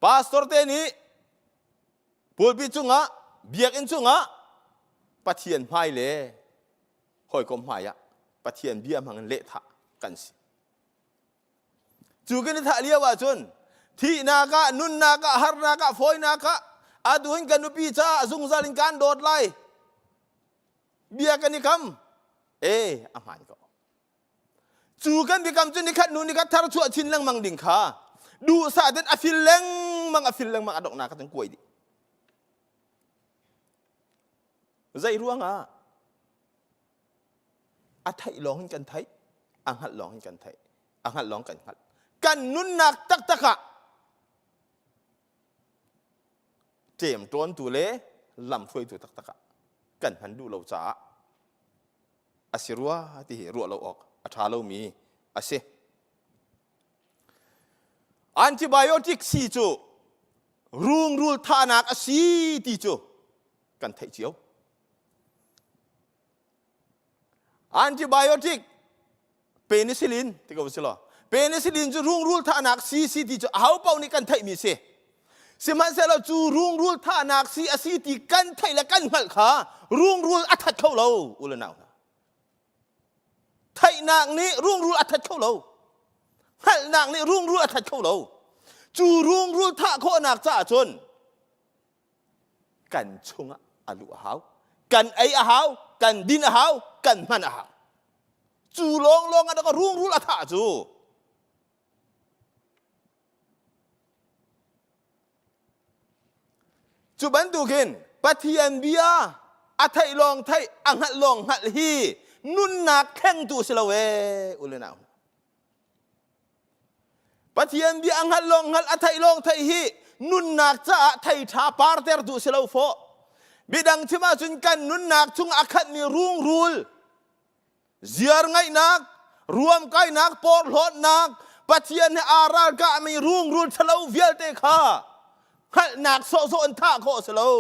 S12: Pastor te nih pulpit cungah biakinn cungah Pathian hmai le hawikom hmai ah Pathian bia hmang in lehthah kan si. Cu kan i thah lio ahcun thihnak ah, nunnak ah, harnak ah, fawinak ah atu hin kan nupi caah zungzal in kaan dawt lai. Bia kan i kam. Eh, a hmaan ko. Cu kan biakam cu nikhat hnu nikhat thar chuah chin lengmang ding kha duhsah ten a fil lengmang a fil lengmang a donghnak ah cun kuai dih. Zei ruangah a theih lawng in kan theih, a hngalh lawng in kan theih, a hngalh lawng kan hngalh. Kan nunnak taktak ah ṭemṭawntu le lamhruaitu taktak ah kan hman duh lo caah a si rua ti hi ruah lo awk a ṭha lomi a si. Antibiotic sii cu rungrul thahnak a si ti cu kan theih cio. Antibiotic penicillin ti ko si law penicillin cu rungrul thahnak sii si ti cu aho paoh nih kan theihmi si. Sihmanhsehlaw cu rungrul thahnak sii a si ti kan theih le kan hngalh kha rungrul a that kho lo u le nau hna. Theihnak nih rungrul a that kho lo. Hngalhnak nih rungrul a that kho lo. Cu rungrul thah khawhnak caah cun kan chungah a luh a hau. Kan ei a hau, kan din a hau, kan hman a hau. Cu lawnglawng ah rungrul a thah cu Cu bantukin Pathian bia a theih lawng theih, a hngalh lawng hngalh hi nunnak thlengtu si lo ee u le nau. Pathian bia a hngalh lawng hngalh, a theih lawng theih hi nunnak caah thei ṭha partertu si lo fawh. Midang chim ahcun kan nunnak chung a khatmi rungrul ziar ngaihnak, ruamkainak, porhlawtnak, Pathian he aa ralkahmi rungrul ṭhalo vialte kha hngalhnak sawhsawh in thah khawh a si lo.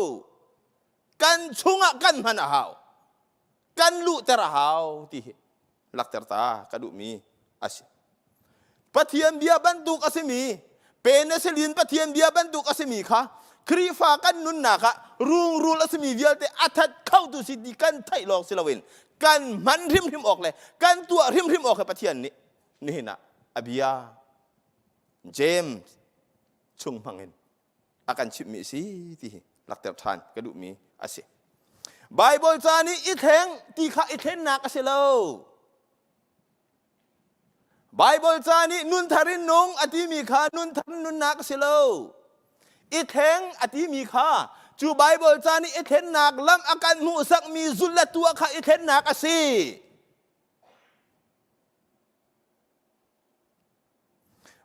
S12: Kan chungah kan hman a hau. Kan luhter a hau ti hi lakter ta ka duhmi a si. Pathian bia bantuk a simi penicillin Pathian bia bantuk a simi kha Khrihfa kan nunnak ah rungrul a simi vialte a that khotu si ti kan theih lawng si loin kan hman hrimhrim awk le kan tuah hrimhrim awk he Pathian nih nihin ah a bia James chung hmangin a kan chimhmi a si ti hi lakter ṭhan ka duhmi a si. Bible ca nih i thleng ti kha i thlennak a si lo. Bible ca nih nunthar in nung a timi kha nunthar nunnak a si lo. I thleng a timi kha cu Bible ca nih i thlennak lam a kan hmuhsakmi zulh le tuah kha i thlennak a si.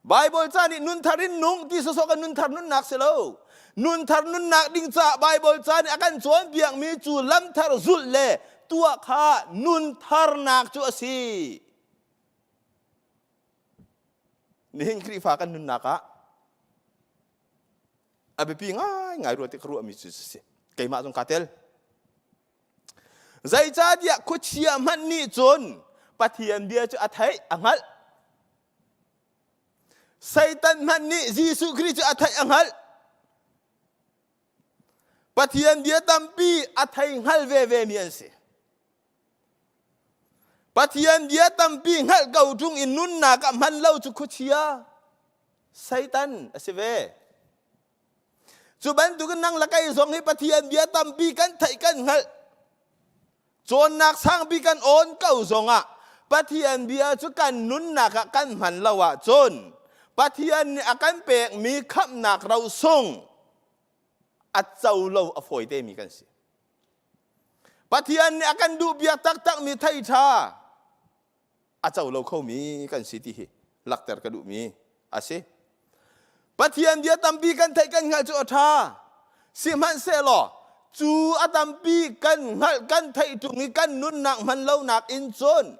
S12: Bible ca nih nunthar in nung ti sawsawh kan nunthar nunnak si lo. Nunthar nunnak ding caah Bible ca nih a kan cawnpiakmi cu lamthar zulh le tuah kha nuntharnak cu a si. Nihin Khrihfa kan nunnak ah a biapi ngaingai rua ti ka ruahmi cu si. Keimah zong kaa tel. Zeicahtiah khuachia hmanh nih cun Pathian bia cu a theih, a hngalh. Satan hmanh nih Jesuh Khrih cu a theih, a hngalh. Pathian bia tampi a thei hngal veve mi an si. Pathian bia tampi hngalh ko ṭung in nunnak ah hman lo cu khuachia Satan a si ve. Cu bantukin nang le kei zong hi Pathian bia tampi kan theih kan hngalh. Cawnnak sangpi kan awn ko zongah Pathian bia cu kan nunnak ah kan hman lo ahcun Pathian nih a kan pekmi khamhnak rosung a co lo a fawi temi kan si. Pathian nih a kan duhpiak taktakmi thei ṭha a co lo khomi kan si ti hi lakter ka duhmi a si. Pathian bia tampi kan theih kan hngalh cu a ṭha. Sihmanhsehlaw cu a tampi kan hngalh kan theih ṭung i kan nunnak hman lonak in cun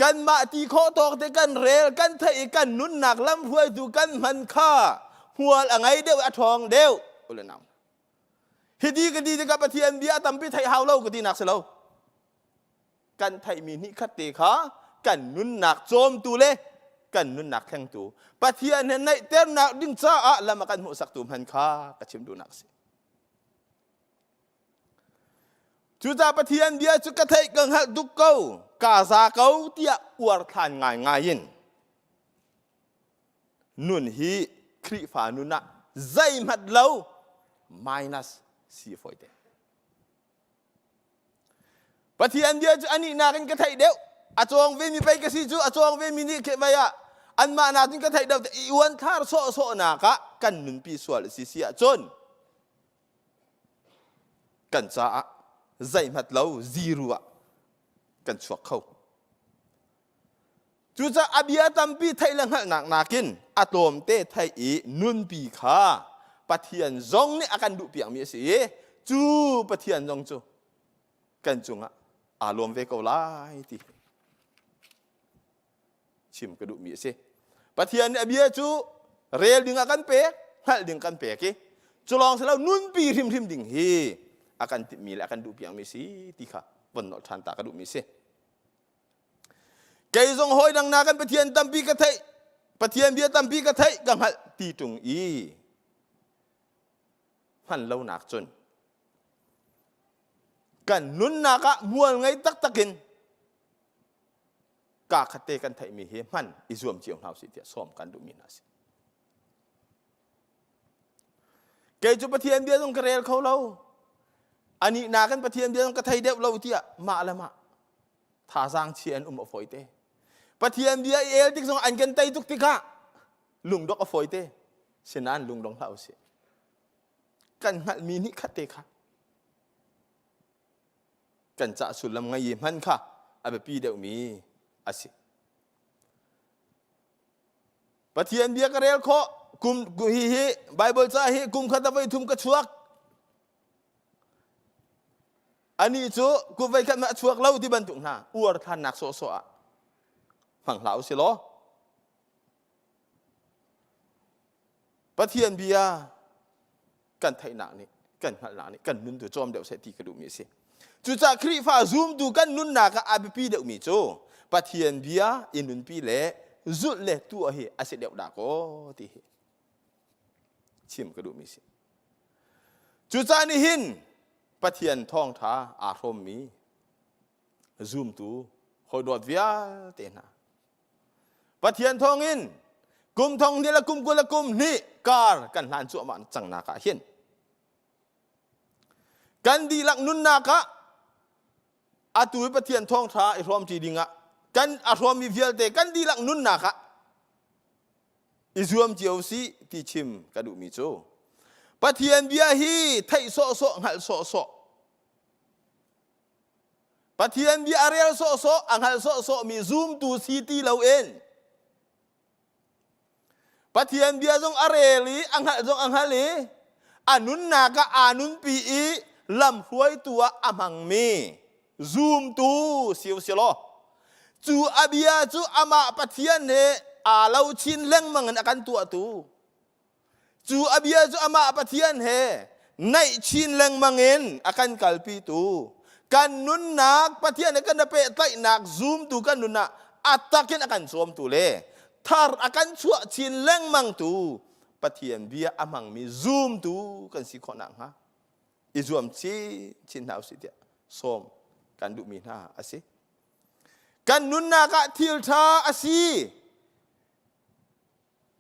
S12: kanmah ti khawh tawk te kan rel kan theih i kan nunnak lamhruaitu kan hman kha hmual a ngei deuh a ṭhawng deuh. Ule nau. Hiti ka ti tikah Pathian bia tampi theih hau lo ka tinak si lo. Kan theihmi hnihkhat te kha kan nunnak cawmtu le kan nunnak thlengtu Pathian he naihternak ding caah lam a kan hmuhsaktu hman kha ka chim duhnak a si. Cucaah Pathian bia cu ka theih ka hngalh tuk ko, ka za ko tiah uarthlan ngaingai in nun hi Khrihfa nun ah zeihmanh lo minus si fawi te. Pathian bia cu anih nakin ka theih deuh. A cawng vemi pei ka si cu a cawng vemi nih khi vai ah anmah nakin ka theih deuh i uan thar sawhsawhnak ah kan nunpi sual a si si ahcun kan caah zeihmat lo zero ah kan chuak kho. Cucaah a bia tampi theih le hngalhnak nakin a tlawmte theih i nunpi kha Pathian zong nih a kan duhpiakmi a si i cu Pathian zong cu kan cungah aa lawm ve ko lai ti chim ka duhmi a si. Pathian nih a bia cu rel ding a kan pek, hngalh ding kan pek i cu lawng si lo nunpi hrimhrim ding hi a kan timhmi le a kan duhpiakmi si ti kha von nolh ṭhan ta ka duhmi a si. Kei zong hawi dang nakin Pathian tampi ka theih, Pathian bia tampi ka theih, ka hngalh ti ṭung i hman lonak cun kan nunnak ah mual ngei taktak in kaa khatte kan theihmi hi hman i zuam cio hna usih tiah sawm kan duhmi hna a si. Kei cu Pathian bia zong ka rel kho lo. Anih nakin Pathian bia zong ka thei deuh lo tiah mah le mah thazaang chia an um a fawi te. Pathian bia i el tik zong an kan tei tuk tikah lungdok a fawi te. Sinain lungdong hlah usih. Kan hngalhmi nih khat te kha kan cah sullam ngei i hman kha a biapi deuhmi a si. Pathian bia ka rel khawh kum hi hi Bible ca hi kum khat a voi thum ka chuak Anih cu kum voikhat mah a chuak lo ti bantuk hna uar thannak sawhsawh ah hmang hlah usih law. Pathian bia kan theihnak nih kan hngalhnak nih kan nun tu cawm deuh seh ti ka duhmi a si. Cucaah Khrihfa zumtu kan nunnak ah a biapi deuhmi cu Pathian bia i nunpi le zulh le tuah hi a si deuh dah kaw ti hi chim ka duhmi si. Cucaah nihin Pathian thawngṭha aa hrawmmi zumtu hawidawt vialte hna Pathian thawngin kum thong hnih le kum 20 le kum hnih kar kan hlan cuahmah cangnak ah hin kan dihlak nunnak ah atu i Pathian thawngṭha i hrawmṭi dingah kan a hrawmmi vialte kan dihlak nunnak ah i zuam cio si ti chim ka duhmi cu Pathian bia hi theih sawhsawh hngalh sawhsawh Pathian bia a rel sawhsawh, a hngal sawhsawhmi zumtu si ti loin Pathian bia zong a rel i a hngalh zong a hngal i a nunnak ah aa nunpi i lamhruaitu ah a hmangmi zumtu si u si law cu a bia cu amah Pathian he aa lo chin lengmang in a kan tuahtu Cu a bia cu amah Pathian he naih chin lengmang in a kan kalpitu kan nunnak Pathian he kan i pehtlaihnak zumtu kan nun ah a takin a kan cawmtu le thar a kan chuah chin lengmangtu Pathian bia a hmangmi zumtu kan si khawh nakhnga i zuam chin chin hna usih tiah sawm kan duhmi hna a si. Kan nunnak ah thil ṭha a si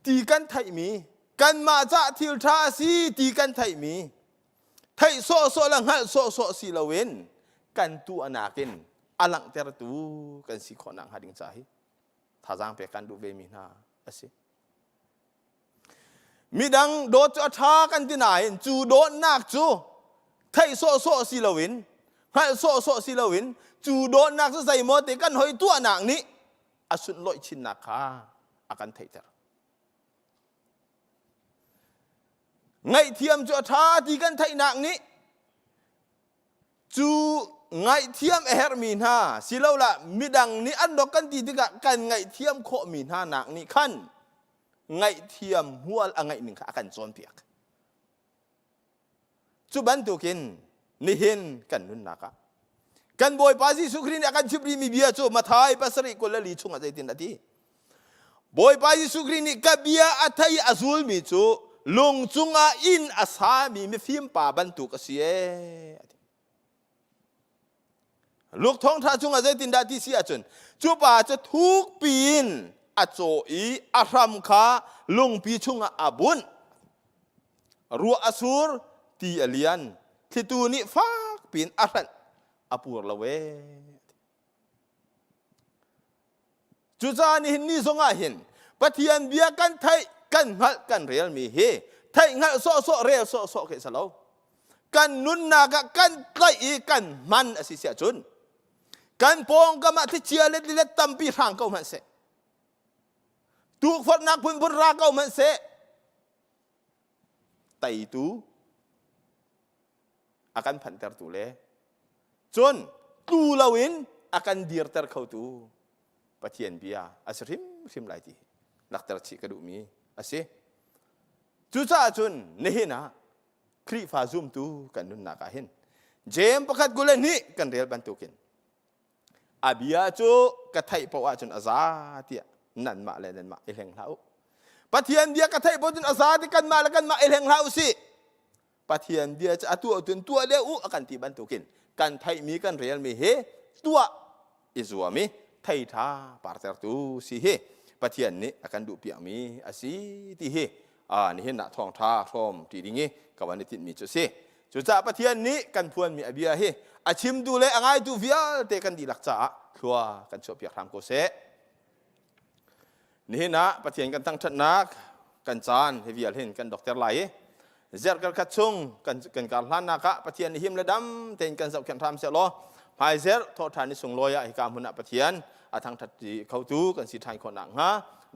S12: ti kan theihmi kanmah cah thil ṭha a si ti kan theihmi theih sawhsawh le hngalh sawhsawh si loin kan tuahnak in a langhtertu kan si khawh nakhnga ding ca hi thazaang pek kan duh vemi hna a si. Midang dawt cu a ṭha kan ti nain cu dawtnak cu theih sawhsawh si loin hngalh sawhsawh si loin cu dawtnak cu zeimaw te kan hoi tuahnak nih a sunlawih chinnak kha a kan theihter. Ngaihthiam cu a ṭha ti kan theihnak nih cu ngaihthiam a herhmi hna silolah midang nih an rawk kan ti tikah kan ngaihthiam khawhmi hna nak nih khan ngaihthiam hmual a ngeih ning kha a kan cawnpiak. Cu bantukin nihin kan nunnak ah kan Bawipa Jesuh Khrih nih a kan chimh rihmi bia cu Matthai pasarih 24 chungah zeitin a ti? Bawipa Jesuh Khrih nih ka bia a thei a zulmi cu lung cungah inn a sami mifim pa bantuk a si ee. Luke thawngṭha chungah zeitindah ti si ahcun cu pa cu thukpi in a caw i a hram kha lungpi chungah a bunh. Ruah a sur, ti a lian, thlitu nih fakpi in a hranh, a pur lo ee. Cucaah nihin ni zongah hin Pathian bia kan theih, kan hngalh, kan relmi hi theih hngalh sawhsawh, rel sawhsawh khi si lo. Kan nunnak ah kan tlaih i kan hman a si siah cun kan pawngkam ah thlichia le lilet tampi hrang ko hmanh seh. Tukforhnak phunphun ra ko hmanh seh. Teitu a kan phanhtertu le cun tlu loin a kan dirter khotu Pathian bia a si hrimhrim lai ti lakter chih ka duhmi a si. Cucaah cun nihin ah Khrihfa zumtu kan nunnak ah hin Jeim pakhat 22 kan rel bantukin a bia cu ka theih paoh ahcun a za tiah nanmah le nanmah i hleng hlah u. Pathian bia ka theih paoh cun a za ti kanmah le kanmah i hleng hlah u sih. Pathian bia cu a tuah cun tuah deuh u a kan ti bantukin kan theihmi kan relmi hi tuah i zuam i thei ṭha partertu si hi Pathian nih a kan duhpiakmi a si ti hi nihin ah thawngṭha hrawm ṭi ding i ka van i tinhmi cu a si. Cucaah Pathian nih kan phuanmi a bia hi a chimtu le a ngaitu vialte kan dihlak caah thlua kan chuahpiak hram ko seh. Nihin ah Pathian kan thangṭhatnak kan caan hi vial hin kan dokter lai i zerh karkhat chung kan kan kar hlannak ah Pathian nih him le dam tein kan zohkhenh hram seh law hmaizerh thawhṭhan ni sunglawi ah hika hmun ah Pathian a thangṭhat khotu kan si ṭhan khawh nakhnga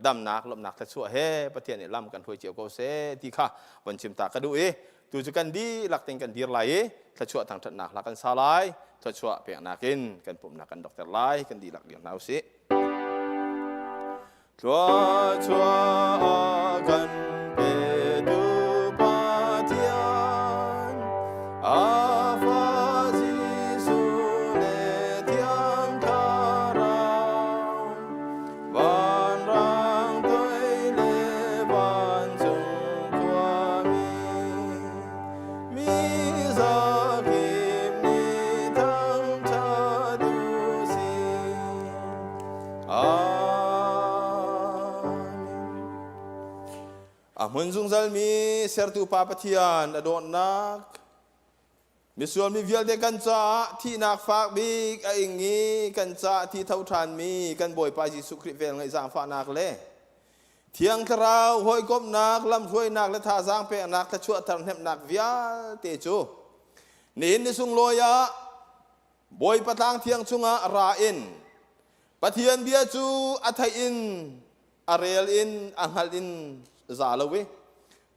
S12: damnak lawmhnak thluachuah he Pathian nih lam kan hruai cio ko seh ti kha von chim ta ka duh i tu cu kan dihlak tein kan dir lai i thluachuah thangṭhatnak hla kan sa lai thluachuah peknak in kan pumhnak kan dokter lai kan dihlak dir hna usih. Thluachuah kan pe. zungzalmi sertu Pa Pathian a dawtnak, misual mi vialte kan caah thihnak fak bik a ing i kan caah thi tho ṭhanmi kan Bawipa Jesuh Khrih velngeih zaangfahnak le Thiang Thlarau hawikomhnak, lamhruainak le thazaang peknak thluachuah hnemhnak vialte cu nihin ni sunglawi ah Bawipa tlang thiang chungah ra in Pathian bia cu a theih in a rel in a hngalh in za lo i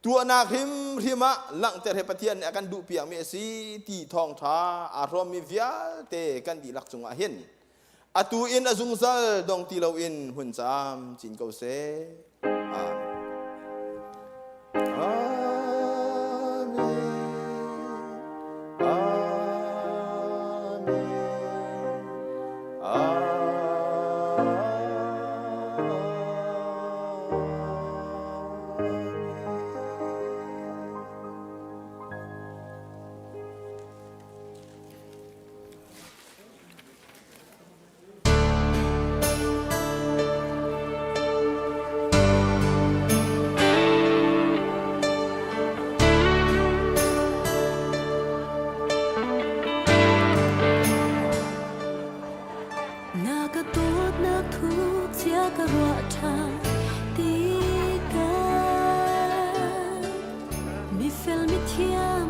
S12: tuahnak hrimhrim ah langhter he Pathian nih a kan duhpiakmi a si ti thawngṭha aa hrawmmi vialte kan dihlak cungah hin atu in a zungzal dong ti loin hmun caam cin ko seh. Amen. Amen. Amen. Amen.
S1: Na ka dawtnak thu chia ka ruah ṭhan tikah mifel mithiam.